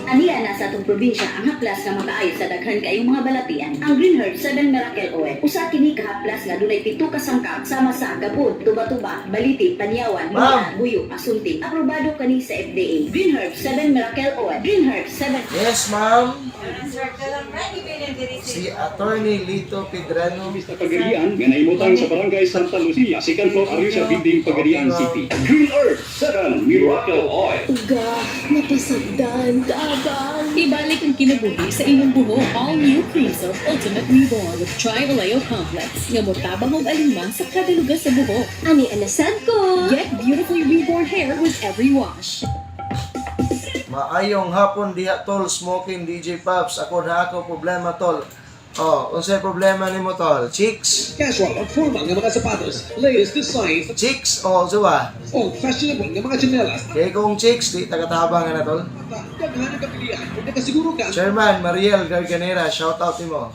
Aniya na sa atong probinsya ang haplas nga makaayo sa daghan kayong mga balatian. Ang Green Herb 7 Miracle Oil. Usa kini ka haplas nga dunay pito ka sangkap sama sa gabod, tuba-tuba, baliti, panyawan, Ma'am. luya, buyo, asunti. Aprobado kani sa FDA. Green Herb 7 Miracle Oil. Green Herb 7. Yes, ma'am. Si Attorney Lito Pedrano. Sa Pagadian, nga naimutang sa Barangay Santa Lucia, second floor, Ariosa Building, Pagadian City. Green Earth 7 Miracle Oil. Uga, napasagdan, tabang. Ibalik ang kinabuhi sa inyong buhok. All new Cream Silk Ultimate Reborn with Tri-Oleo Complex nga motabang og alima sa kada lugar sa buhok. Ani anasad ko. Get beautifully reborn hair with every wash. Maayong hapon diha, tol, smoking DJ Pops. Ako na ako problema, tol. Oh, unsay problema nimo, tol? Chicks? Casual o formal nga mga sapatos, latest designs Chicks o oh, ba? o fashionable nga mga tsinelas. Kay kung chicks di tagatabang na, tol. Daghan ang kapilian ug nakasiguro ka Chairman Mariel Garganera, shout out nimo.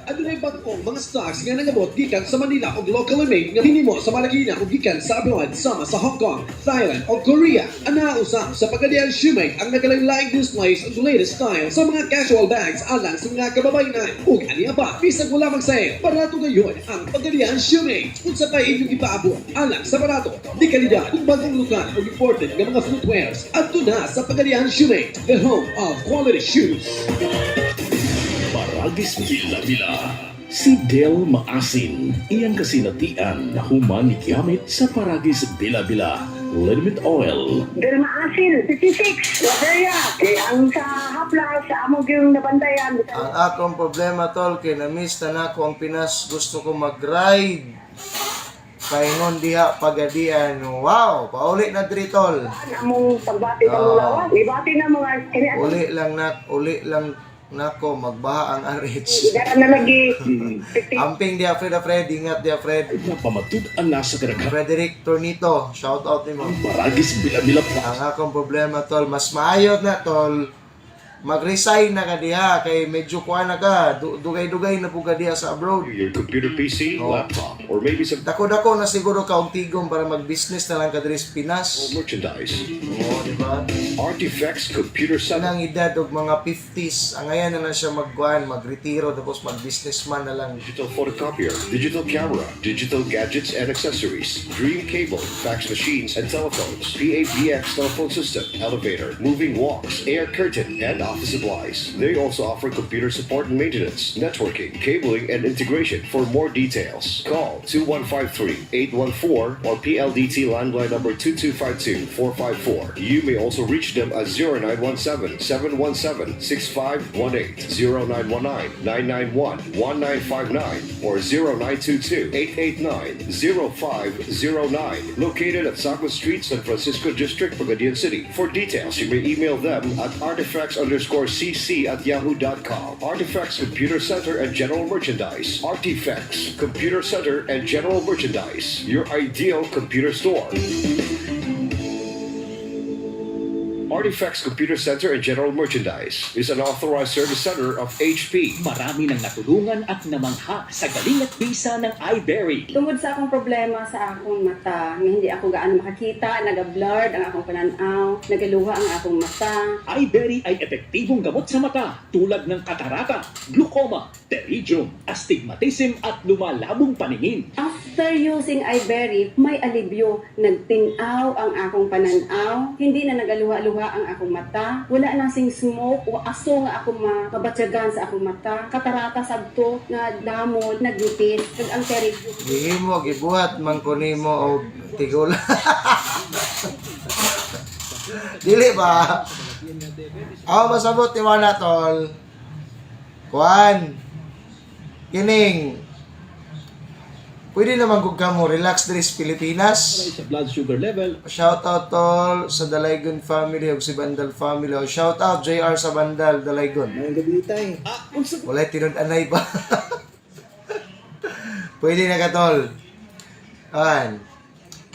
Adunay bag-ong mga stocks nga nangabot gikan sa Manila og locally made nga hinimo sa Marikina ug gikan sa abroad sama sa Hong Kong, Thailand ug Korea. Ana usab sa Pagadian Shoemake ang nagalain-laing displays ug latest style sa mga casual bags alang sa mga kababayenan. Ug aniya pa, bisag wala mag-sale, barato gayon ang Pagadian Shoemake. Unsa pay inyong gipaabot alang sa barato, di kalidad ug bagong lokal ug imported nga mga footwears? Adto na sa Pagadian Shoemake, the home of quality shoes. Baragis Bila-Bila. Si Del Maasin, iyang kasinatian na human ni gigamit sa Paragis Bila-Bila Liniment Oil. Del Maasin, 56, Liberia. Kay ang sa haplas, sa among yung nabantayan. Ang akong problema, tol, kay na-miss na nako ang Pinas, gusto ko mag-ride. Paingon diha Pagadian. Wow, pauli na diri, tol. Among pagbati ng Oo. lawas. Ibati na mga kini Uli lang nak, uli lang nako magbaha ang RH. Dara na lagi. Amping dia Fred, Fred, ingat dia Fred. Napamatud-an na sa kadaghan Frederick Tornito, shout out nimo. Paragis Bila-Bila Ang akong problema, tol, mas maayo na, tol. Mag-resign na ka diha kay medyo kuan na ka, dugay-dugay na pud ka diha sa abroad. Your computer PC, laptop, or maybe some Dako-dako na siguro ka og tigom para mag-business na lang ka diri sa Pinas. Merchandise. Oo, di ba? Artifacts Computer Center. Kanang edad og mga 50s, ang ngayon na lang siya magkuan, magretiro tapos mag-businessman na lang. Digital photocopier, digital camera, digital gadgets and accessories, Dream Cable, fax machines and telephones, PABX telephone system, elevator, moving walks, air curtain, and office supplies. They also offer computer support and maintenance, networking, cabling, and integration. For more details, call 2153-814 or PLDT landline number 2252-454. You may also reach them at 0917-717-6518, 0919-991-1959, or 0922-889-0509. Located at Saco Street, San Francisco District, Pagadian City. For details, you may email them at artifacts_cc@yahoo.com. Artifacts Computer Center and General Merchandise. Artifacts Computer Center and General Merchandise. Your ideal computer store. Artifacts Computer Center and General Merchandise is an authorized service center of HP. Marami nang natulungan at namangha sa galing at bisa ng iBerry. Tungod sa akong problema sa akong mata, nga hindi ako gaano makakita, naga-blurred ang akong pananaw, nagaluha ang akong mata. iBerry ay epektibong gamot sa mata tulad ng katarata, glaucoma, pterygium, astigmatism at lumalabong paningin. After using iBerry, may alibyo. Nagtinaw ang akong pananaw, hindi na nagaluha-luha ang akong mata, wala na sing smoke o aso nga ako mabatyagan sa akong mata, katarata sabto nga damo, nagnipis, kag ang pterygium. Gihimo, gibuhat man ko nimo og tigula. Dili ba? Ako masabot ni Wala, tol. Kuan. Kining. Pwede naman kung kamo relax diri sa Pilipinas. Sa blood sugar level. Shout out, tol, sa Dalaygon family ug si Bandal family. O, shout out JR sa Bandal Dalaygon. Mayong gabi tay. Walay tinud-anay ba? Pwede na ka, tol. An.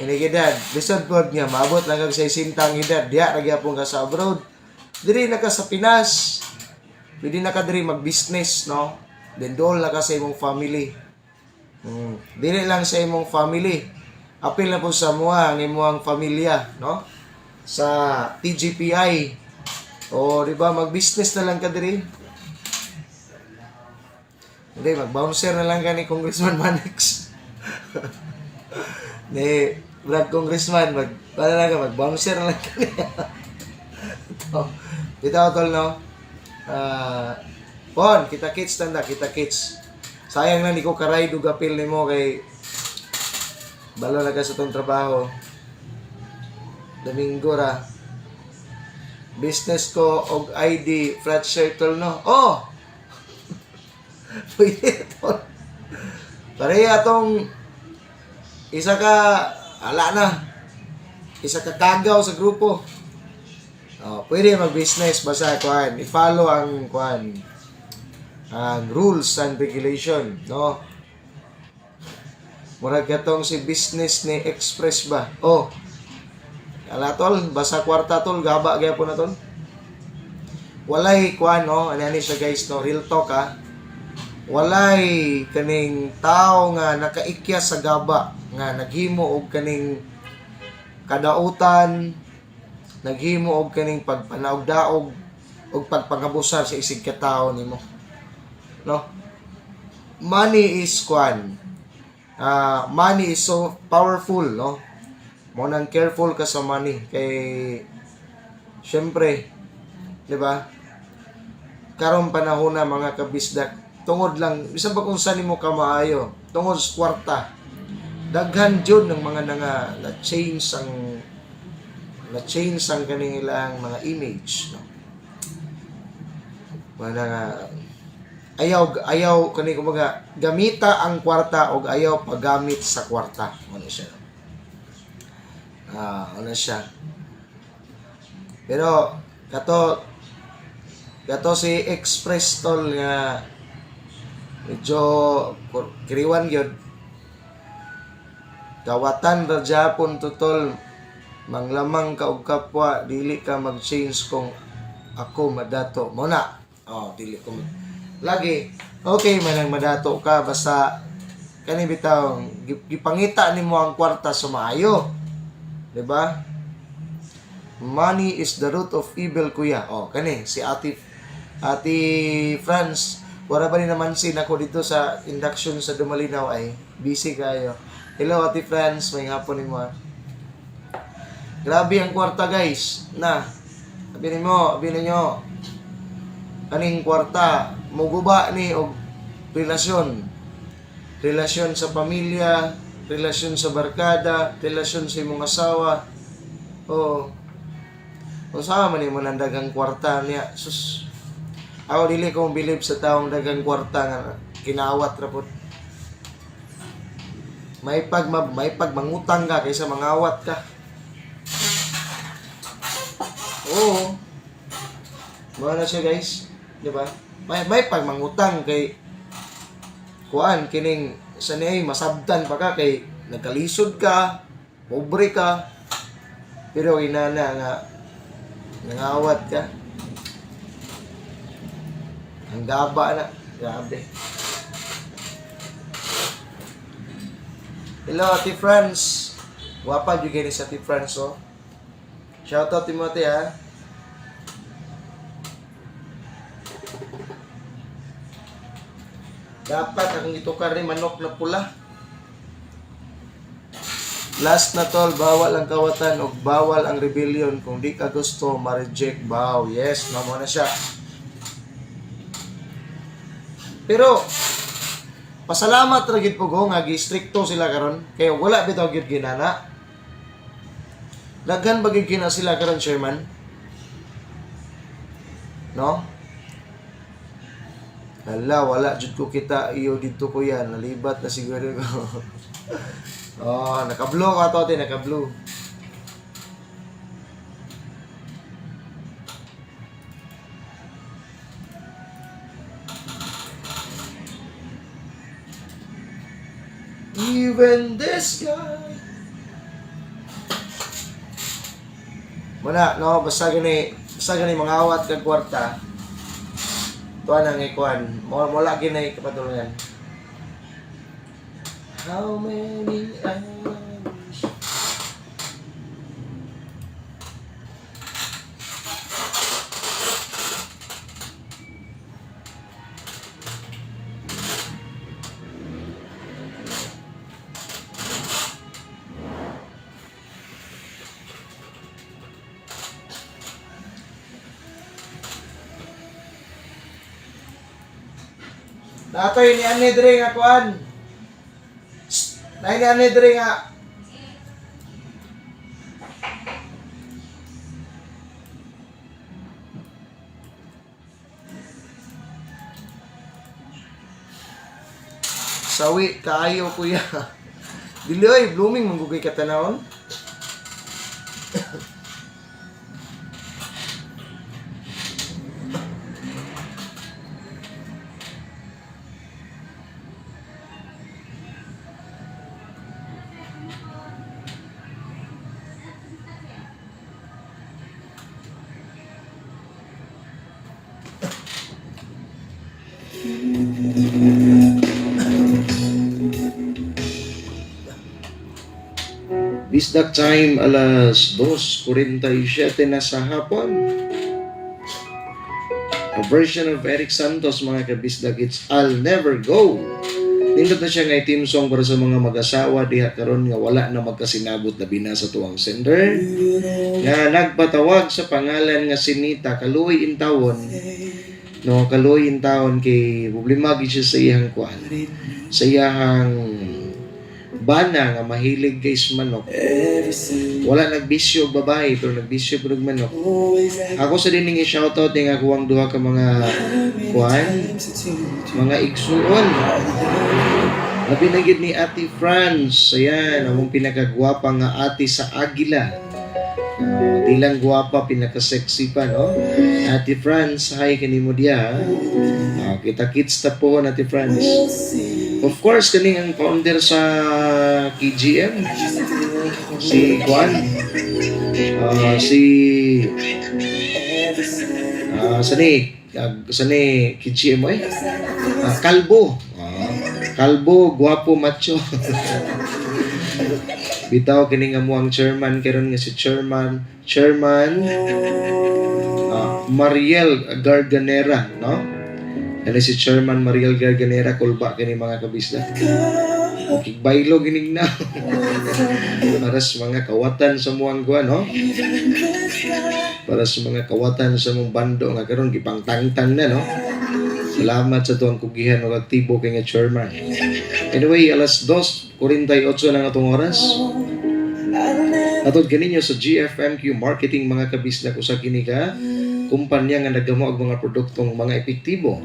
Inig edad, lisod pod nga maabot lang kag 60 ang edad, diha ra gyapon ka sa abroad. Diri na ka sa Pinas. Pwede na ka diri mag-business, no? Then dool na ka sa imong family. Dili lang sa imong family. Apil na po sa mua ang imong pamilya, no? Sa TGPI. O, di ba, mag-business na lang ka diri. Hindi, mag-bouncer na lang ka ni Congressman Manix. Ni Brad Congressman, wala lang ka, mag-bouncer na lang ka niya. Ito, bitaw, tol, no? Ah, Pon, kita kits tanda, kita kits. Sayang na ni ko karay dugapil nimo kay balo na ka sa tong trabaho. Domingo ra. Business ko og ID flat circle, no. Oh. Pwede, tol. Pareha tong isa ka ala na. Isa ka kagaw sa grupo. Oh, pwede mag-business basta kuan, i-follow ang kuan, ang rules and regulation, no? Murag katong si business ni Express ba? Oh. Ala, tol, basta kwarta, tol, gaba gyapon na, tol. Walay kuan, no, ano ni siya, guys, no, real talk ah. Walay kaning tao nga nakaikya sa gaba nga naghimo og kaning kadautan, naghimo og kaning pagpanaugdaog og pagpangabusar sa isig ka tawo nimo, no? Money is kwan. Ah, money is so powerful, no? Mo nang careful ka sa money kay syempre, di ba? Karong panahon na, mga kabisdak, tungod lang bisan pa kung saan nimo ka maayo, tungod sa kwarta, daghan jud ng mga nanga na change ang kanilang mga image, no? Mga nga ayaw ayaw kani, kumbaga gamita ang kwarta og ayaw paggamit sa kwarta. Ano siya? Ah, ano siya? Pero kato kato si Express, tol, nga medyo kiriwan gyud. Kawatan ra japon to, tol. Manglamang ka og kapwa, dili ka mag-change kung Ako madato mo na. Oh, dili ko lagi. Okay man ang madato ka, basta kani bitaw gipangita nimo ang kwarta sa maayo. 'Di ba? Money is the root of evil, kuya. Oh, kani si Ate Ate Franz, wala ba ni naman sin ako dito sa induction sa Dumalinaw ay busy kayo. Hello Ate Franz, may hapon nimo. Ah. Grabe ang kwarta, guys. Na. Sabi nimo, abi ninyo. Kaning kwarta muguba ni og relasyon. Relasyon sa pamilya, relasyon sa barkada, relasyon sa imong asawa. Oo. Unsa man nimo nang daghang kwarta niya? Sus. Ako dili ko bilib sa taong daghang kwarta nga kinawat ra pud. May pag mangutang ka kaysa mangawat ka. Oo. Mao na siya, guys, di ba? May pag mangutang kay kuan kining sa niay masabtan pa ka kay nagkalisod ka, pobre ka. Pero inana nga nangawat ka. Ang gaba na. Grabe. Hello, Ate Franz. Wapa jud ni sa Ate Franz, oh. Shout out Timothy, ha. Dapat akong itukar ni manok na pula. Last na tol, bawal ang kawatan og bawal ang rebellion. Kung di ka gusto, ma-reject, bow. Yes, mamo na siya. Pero pasalamat ra gid po ko nga gi-stricto sila karon kay wala bitaw gyud ginana. Daghan ba gyud kina sila karon, chairman? No? Hala, wala jud ko kita iyo dito kuya, nalibat na siguro ko. Oh, naka-blue ka to, te, naka-blue. Even this guy. Wala, no, basta gani mangawat kag kwarta. Tuwa nang ikuan, wala ginay kapatulungan. How many hours? Natoy ni Anne dre nga kuan. Shh! Nay ni Anne dre nga. Sawi kaayo kuya. Dili oy blooming manggugay ka tanawon. Bisdak time, alas 2:47 na sa hapon. A version of Eric Santos, mga kabisdak, it's I'll Never Go. Nindot na siya nga team song para sa mga mag-asawa diha karon nga wala na magkasinabot labi na sa tuwang sender. Nga nagpatawag sa pangalan nga Sinita, kaluoy intawon. No, kaluoy intawon kay problema gyud siya sa iyang kuan. Sa iyang bana nga mahilig kay sa manok. Wala nagbisyo og babae pero nagbisyo pud og manok. Ako sa dining i-shoutout ning ako ang duha ka mga kuan, mga igsuon. Labi na gyud ni Ate Franz. Ayan, among pinakagwapa nga ate sa Agila. Di lang gwapa, pinaka-sexy pa, no? Ate Franz, hi kanimo diya. Kita kits ta po, Ate Franz. Of course, kaning ang founder sa KGM, si Juan, si Sani kitsi mo eh. Kalbo. Kalbo, guwapo, macho. Bitaw kini nga mo ang chairman karon nga si Chairman Chairman Mariel Garganera, no? Kani si Chairman Mariel Garganera, kulba kini, mga kabisdak. Kigbaylo ginig na. Para sa mga kawatan sa muang kuan, no? Para sa mga kawatan sa mong bando nga karon gipangtangtang na, no? Salamat sa tuwang kugihan og aktibo kay nga chairman. Anyway, alas 2:48 na nga atong oras. Atod kaninyo sa GFMQ Marketing, mga kabisdak, usa kini ka kumpanya nga nagamo og mga produktong mga epektibo.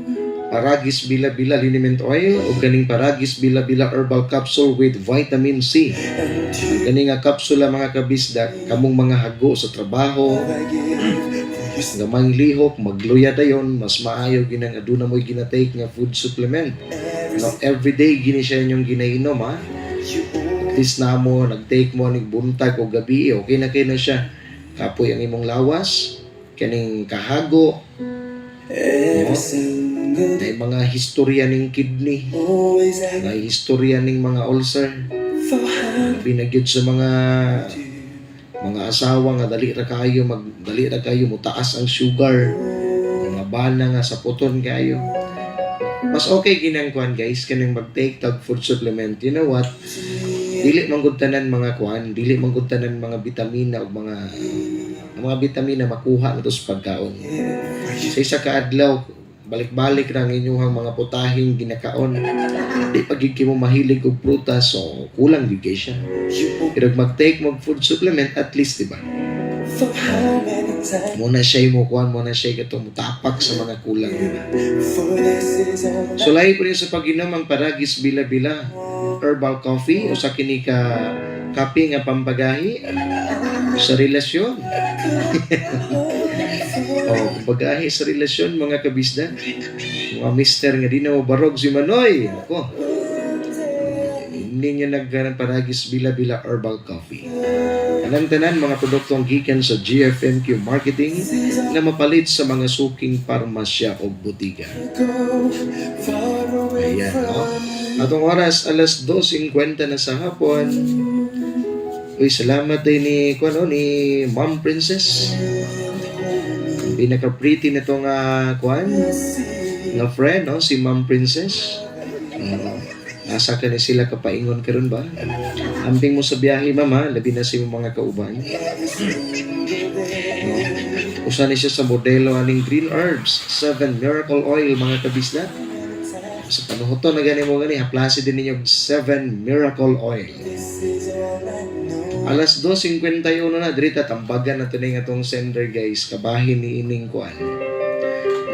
Paragis Bila-Bila Liniment Oil o kaning Paragis Bila-Bila Herbal Capsule with Vitamin C. Ang kani nga kapsula, mga kabisdak, kamong mga hago sa trabaho, gamay lihok, magluya dayon, mas maayo ginang aduna mo'y ginatake nga food supplement. No, everyday gini siya inyong ginainom, ha. At least na mo nag-take mo ning buntag o gabi, okay na kay na siya. Kapoy ang imong lawas, kaning kahago, no? May mga historya ning kidney, may historya ning mga ulcer. Pinagyud sa mga asawa nga dali ra kayo mag dali ra kayo mutaas ang sugar, mga bana nga sa puton kayo. Mas okay ginang kuan, guys, kaning mag-take tag food supplement. You know what, dili man gud tanan mga kuan, dili man gud tanan mga bitamina o mga ang mga bitamina makuha na to sa pagkaon. Sa isa ka adlaw, balik-balik ra ang inyong mga putahing ginakaon, di pa gid kimo mahilig og prutas, so kulang gid kay siya. Pero mag-take mo food supplement, at least, di ba, muna siya mo kuan, muna siya katong mutapak sa mga kulang. So lahi po rin sa pag-inom ang Paragis Bila-Bila Herbal Coffee, o sa kini ka kape nga pampagahi sa relasyon. O, pampagahi sa relasyon, mga kabisdak. Mga mister nga di na mo barog si Manoy. Ako. Hindi niya nagganang Paragis Bila-Bila Herbal Coffee. Anang tanan mga produktong gikan sa GFMQ Marketing na mapalit sa mga suking parmasya o butika. Ayan, no? Atong oras, alas 2:50 na sa hapon. Uy, salamat din ni, kuano, ni Ma'am Princess. Ang pinaka-pretty nito nga kuan, nga friend, no? Si Ma'am Princess. Asa ka ni sila kapaingon karon ba? Amping mo sa biyahe, mama, labi na sa imong mga kauban. No? Usa ni siya sa modelo aning Green Herbs 7 Miracle Oil, mga kabisdak. Sa panuhuton na gani mo gani, haplasi din ninyo 7 Miracle Oil. Alas 2:51 na diri ta tambagan na to ning atong sender, guys, kabahin ni ining kuan.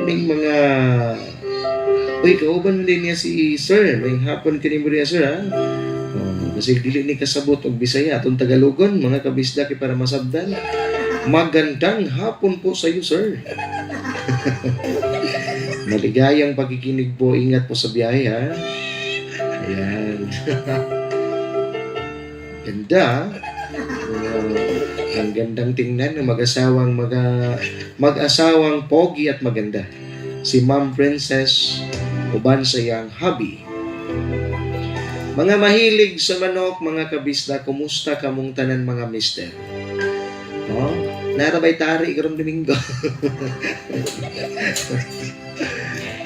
Ining mga. Uy, kauban din niya si Sir. May hapon kini mo niya, sir, ha? Oh, kasi dili ni kasabot og Bisaya atong Tagalogon, mga kabisdak, kay para masabdan. Magandang hapon po sa iyo, sir. Maligayang pagkikinig po. Ingat po sa biyahe, ha. Ayan. Ganda, ha? Ang gandang tingnan ng mag-asawang pogi at maganda. Si Ma'am Princess uban sa iyang hubby. Mga mahilig sa manok, mga kabisdak, kumusta kamong tanan, mga mister? No? Narabay tari karong Domingo.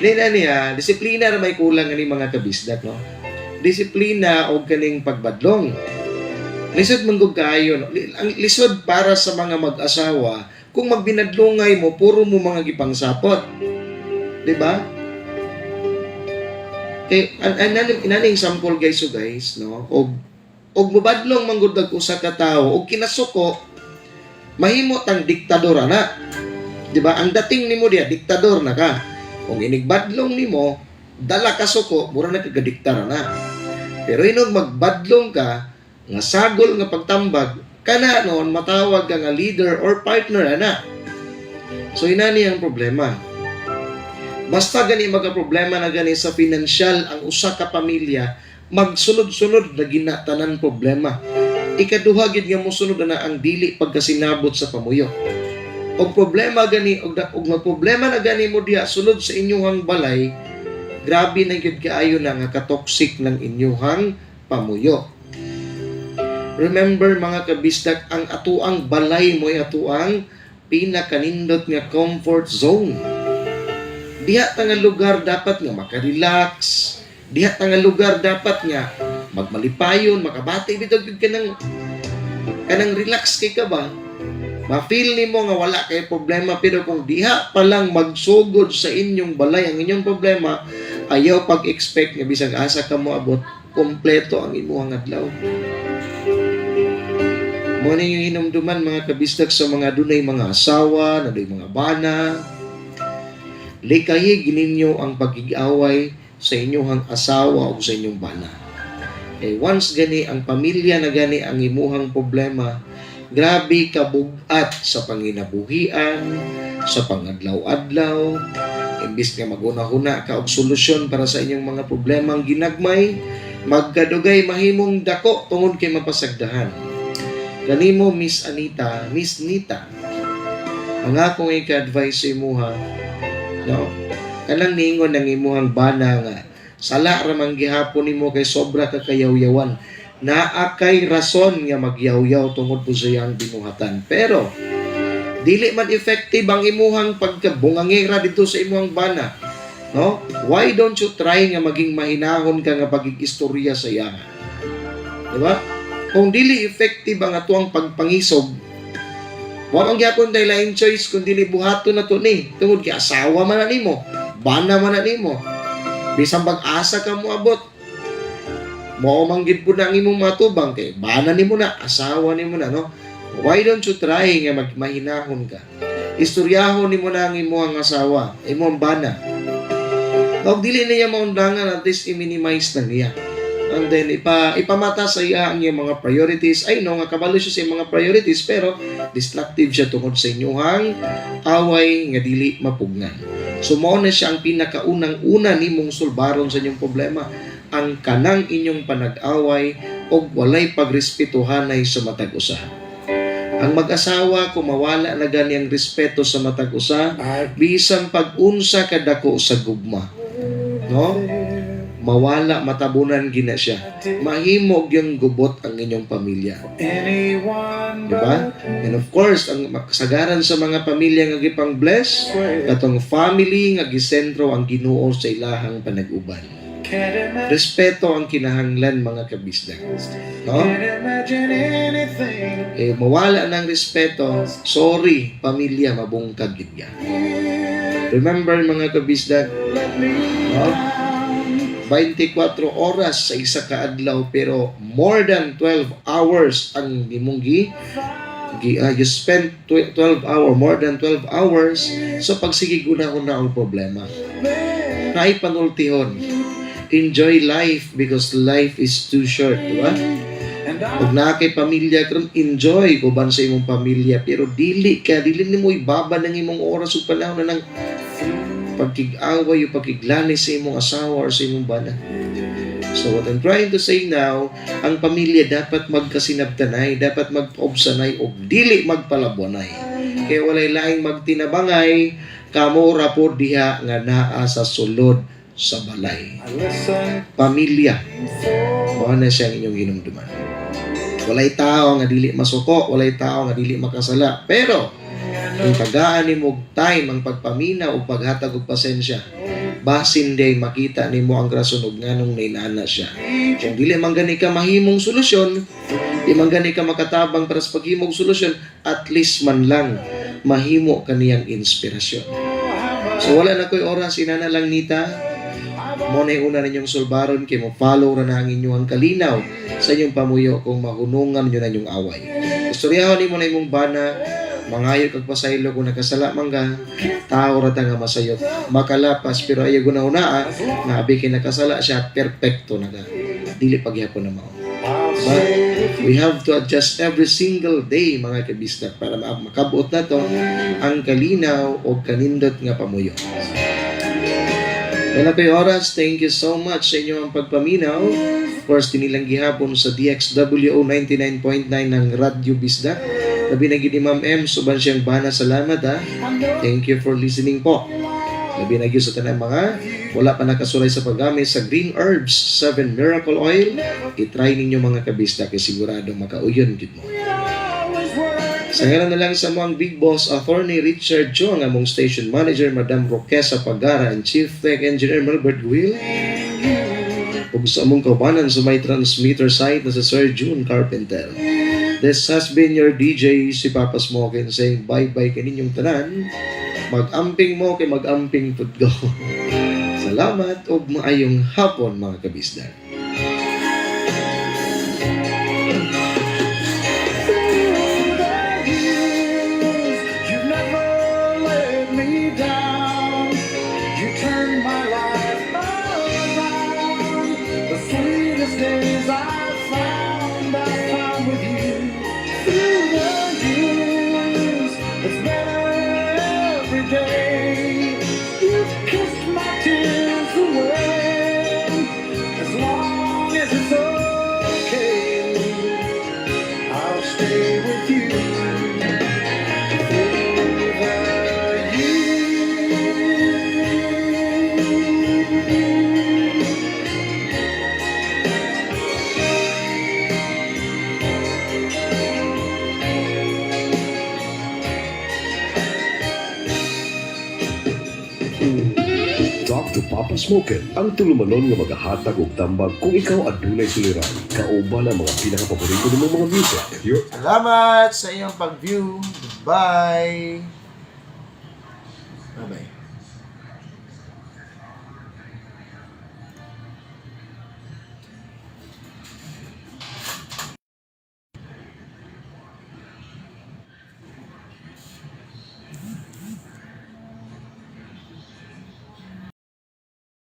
Di na niya, disiplina ra may kulang ani, mga kabisdak, no? Disiplina og kaning pagbadlong. Lisod man gud kaayo, no? Ang lisod para sa mga mag-asawa kung magbinadlongay mo, puro mo mga gipangsapot. Di ba? Kay an an an inani example, guys, so guys, no? Og mobadlong man gud og usa ka tawo og kinasuko, mahimo tang diktador ana. Di ba? Ang dating nimo diya, diktador na ka. Kung inigbadlong nimo, dala ka suko, mura na kagadiktar na. Pero inog magbadlong ka, nga sagol nga pagtambag, kana noon matawag ka nga leader or partner ana. So inani ang problema. Basta gani magka problema na gani sa financial ang usa ka pamilya, magsunod-sunod na ginatanan problema. Ikaduha gid nga mosunod na ang dili pagkasinabot sa pamuyo. Og problema gani og magproblema na gani mo diha sulod sa inyong balay, grabe na gyud kaayo na nga katoxic ng inyuhang pamuyo. Remember, mga kabisdak, ang atuang balay mo'y atuang pinakanindot nga comfort zone. Diha ta nga lugar dapat nga makarelax. Diha ta nga lugar dapat nga magmalipayon, makabati bitaw gyud kanang relax kay ka ba? Ma-feel nimo nga wala kay problema, pero kung diha pa lang magsugod sa inyong balay ang inyong problema, ayaw pag-expect nga bisag asa ka moabot, kompleto ang imuhang adlaw. Mo ni yung hinumduman, mga kabisdak, sa mga dunay mga asawa, dunay mga bana. Likayig ninyo ang pagigaway sa inyong asawa o sa inyong bana. Eh, once gani ang pamilya na gani ang imuhang problema, grabe kabugat sa panginabuhian, sa pangadlaw-adlaw. Imbis nga maguna-huna ka og solusyon para sa inyong mga problemang ginagmay, magkadugay mahimong dako tungod kay mapasagdahan. Kanimo, Miss Anita, Miss Nita, mga akong ika-advise sa imuha, no? Kanang niingon ng imuhang bana nga sala ra man gihapon nimo kay sobra ka kayawyawan. Naa kay rason nga magyawyaw tungod po sa iyang binuhatan. Pero dili man effective ang imuhang pagkabungangera dito sa imuhang bana. No? Why don't you try nga maging mahinahon ka nga pagig-istorya sa iya? Di ba? Kung dili effective ang atuang pagpangisog, wa man gyapon tay laing choice kung dili buhaton na to ni. Tungod kay asawa man na nimo, bana man na nimo. Bisan pag-asa ka moabot, mao man gid pud na ang imong matubang kay bana nimo na, asawa nimo na, no? Why don't you try nga magmahinahon ka? Istoryahon nimo na ang imong asawa, imong bana. Og dili niya maundangan, at least i-minimize na niya. And then ipamata sa iya ang iyang mga priorities. I know nga kabalo siya sa iyang mga priorities, pero destructive siya tungod sa inyuhang away nga dili mapugnan. So mao na siya ang pinakaunang-una nimong sulbaron sa inyong problema, ang kanang inyong panag-away og walay pagrespetuhanay sa matag usa. Ang mag-asawa, kung mawala na gani ang respeto sa matag usa, bisan pag-unsa kadako sa gugma, no? Mawala, matabunan gina siya. Mahimo yung gubot ang inyong pamilya. Diba? And of course, ang kasagaran sa mga pamilya nga gipang bless, katong family nga gisentro ang Ginoo sa ilahang panag-uban. Respeto ang kinahanglan, mga kabisdak. No? Eh, mawala ng respeto, sorry, pamilya, mabungkag gid ka. Remember, mga kabisdak, no? 24 oras sa isa ka adlaw, pero more than 12 hours ang imong gi, gi you spend 12 hour, more than 12 hours sa pagsigig una-una ang problema. Naipanultihon. Enjoy life because life is too short, di ba? Pag naa kay pamilya karon, enjoy uban sa imong pamilya, pero dili nimo ibaba ng imong oras ug panahon na ng pagkig-away o pagkiglanis sa imong asawa or sa imong bana. So what I'm trying to say now, ang pamilya dapat magkasinabtanay, dapat magpaubsanay o dili magpalabwanay. Kaya walay laing magtinabangay, kamo ra po diha nga naa sa sulod sa balay. Pamilya, mao na siya ang inyong hinumduman. Walay tao nga dili masuko, walay tao nga dili makasala. Pero kung tagaan nimo og time ang pagpamina o paghatag og pasensya, basin day makita nimo ang rason og nganong nainana siya. Kung dili man gani ka mahimong solusyon, di man gani ka makatabang para sa paghimog solusyon, at least man lang mahimo kaniyang inspirasyon. So wala na ko'y oras, inana lang, Nita. Mo na una ninyong sulbaron kay mo follow ra na ang inyong kalinaw sa inyong pamuyo kung mahunungan nyo na inyong away. Istoryahon nimo na imong bana, mangayo kag pasaylo kung nakasala man ka, tao ra ta nga masayot. Makalapas, pero ayaw guna-hunaa nga abi kay nakasala siya, perpekto na ka. Dili pagyapon na mao. But we have to adjust every single day, mga kabisdak, para makabot na to ang kalinaw o kanindot nga pamuyo. Wala ko'y oras. Thank you so much sa inyong pagpaminaw. Of course, dinilang gihapon sa DXWO 99.9 ng Radyo Bisdak. Labi na gyud ni Ma'am M, suban siyang bana, salamat ha. Thank you for listening po. Labi na gyud sa tanang mga wala pa nakasulay sa paggamit sa Green Herbs 7 Miracle Oil, i-try ninyo, mga kabisdak, kay sigurado makauyon gyud mo. Sa ngalan na lang sa among Big Boss, Attorney Richard Cho, ang among Station Manager, Madam Roquesa Pagara, and Chief Tech Engineer Melbert Will, ug sa among kaubanan sa may transmitter site na sa Sir June Carpenter. This has been your DJ, si Papa Smokin, saying bye-bye kaninyong tanan. Mag-amping mo kay mag-amping pud ko. Salamat ug maayong hapon, mga kabisdak. Through the years, you've never let me down. You turned my life around. The sweetest days I found with you. Through the years, it's better every day. You've kissed my tears away. As long as it's okay, I'll stay with you through the years. Talk to Papa Smokin, ang tulumanon nga magahatag og tambag kung ikaw adunay suliran. Kauban ang mga pinakapaborito nimong mga music. Your Salamat sa iyong pag-view. Goodbye. Bye-bye.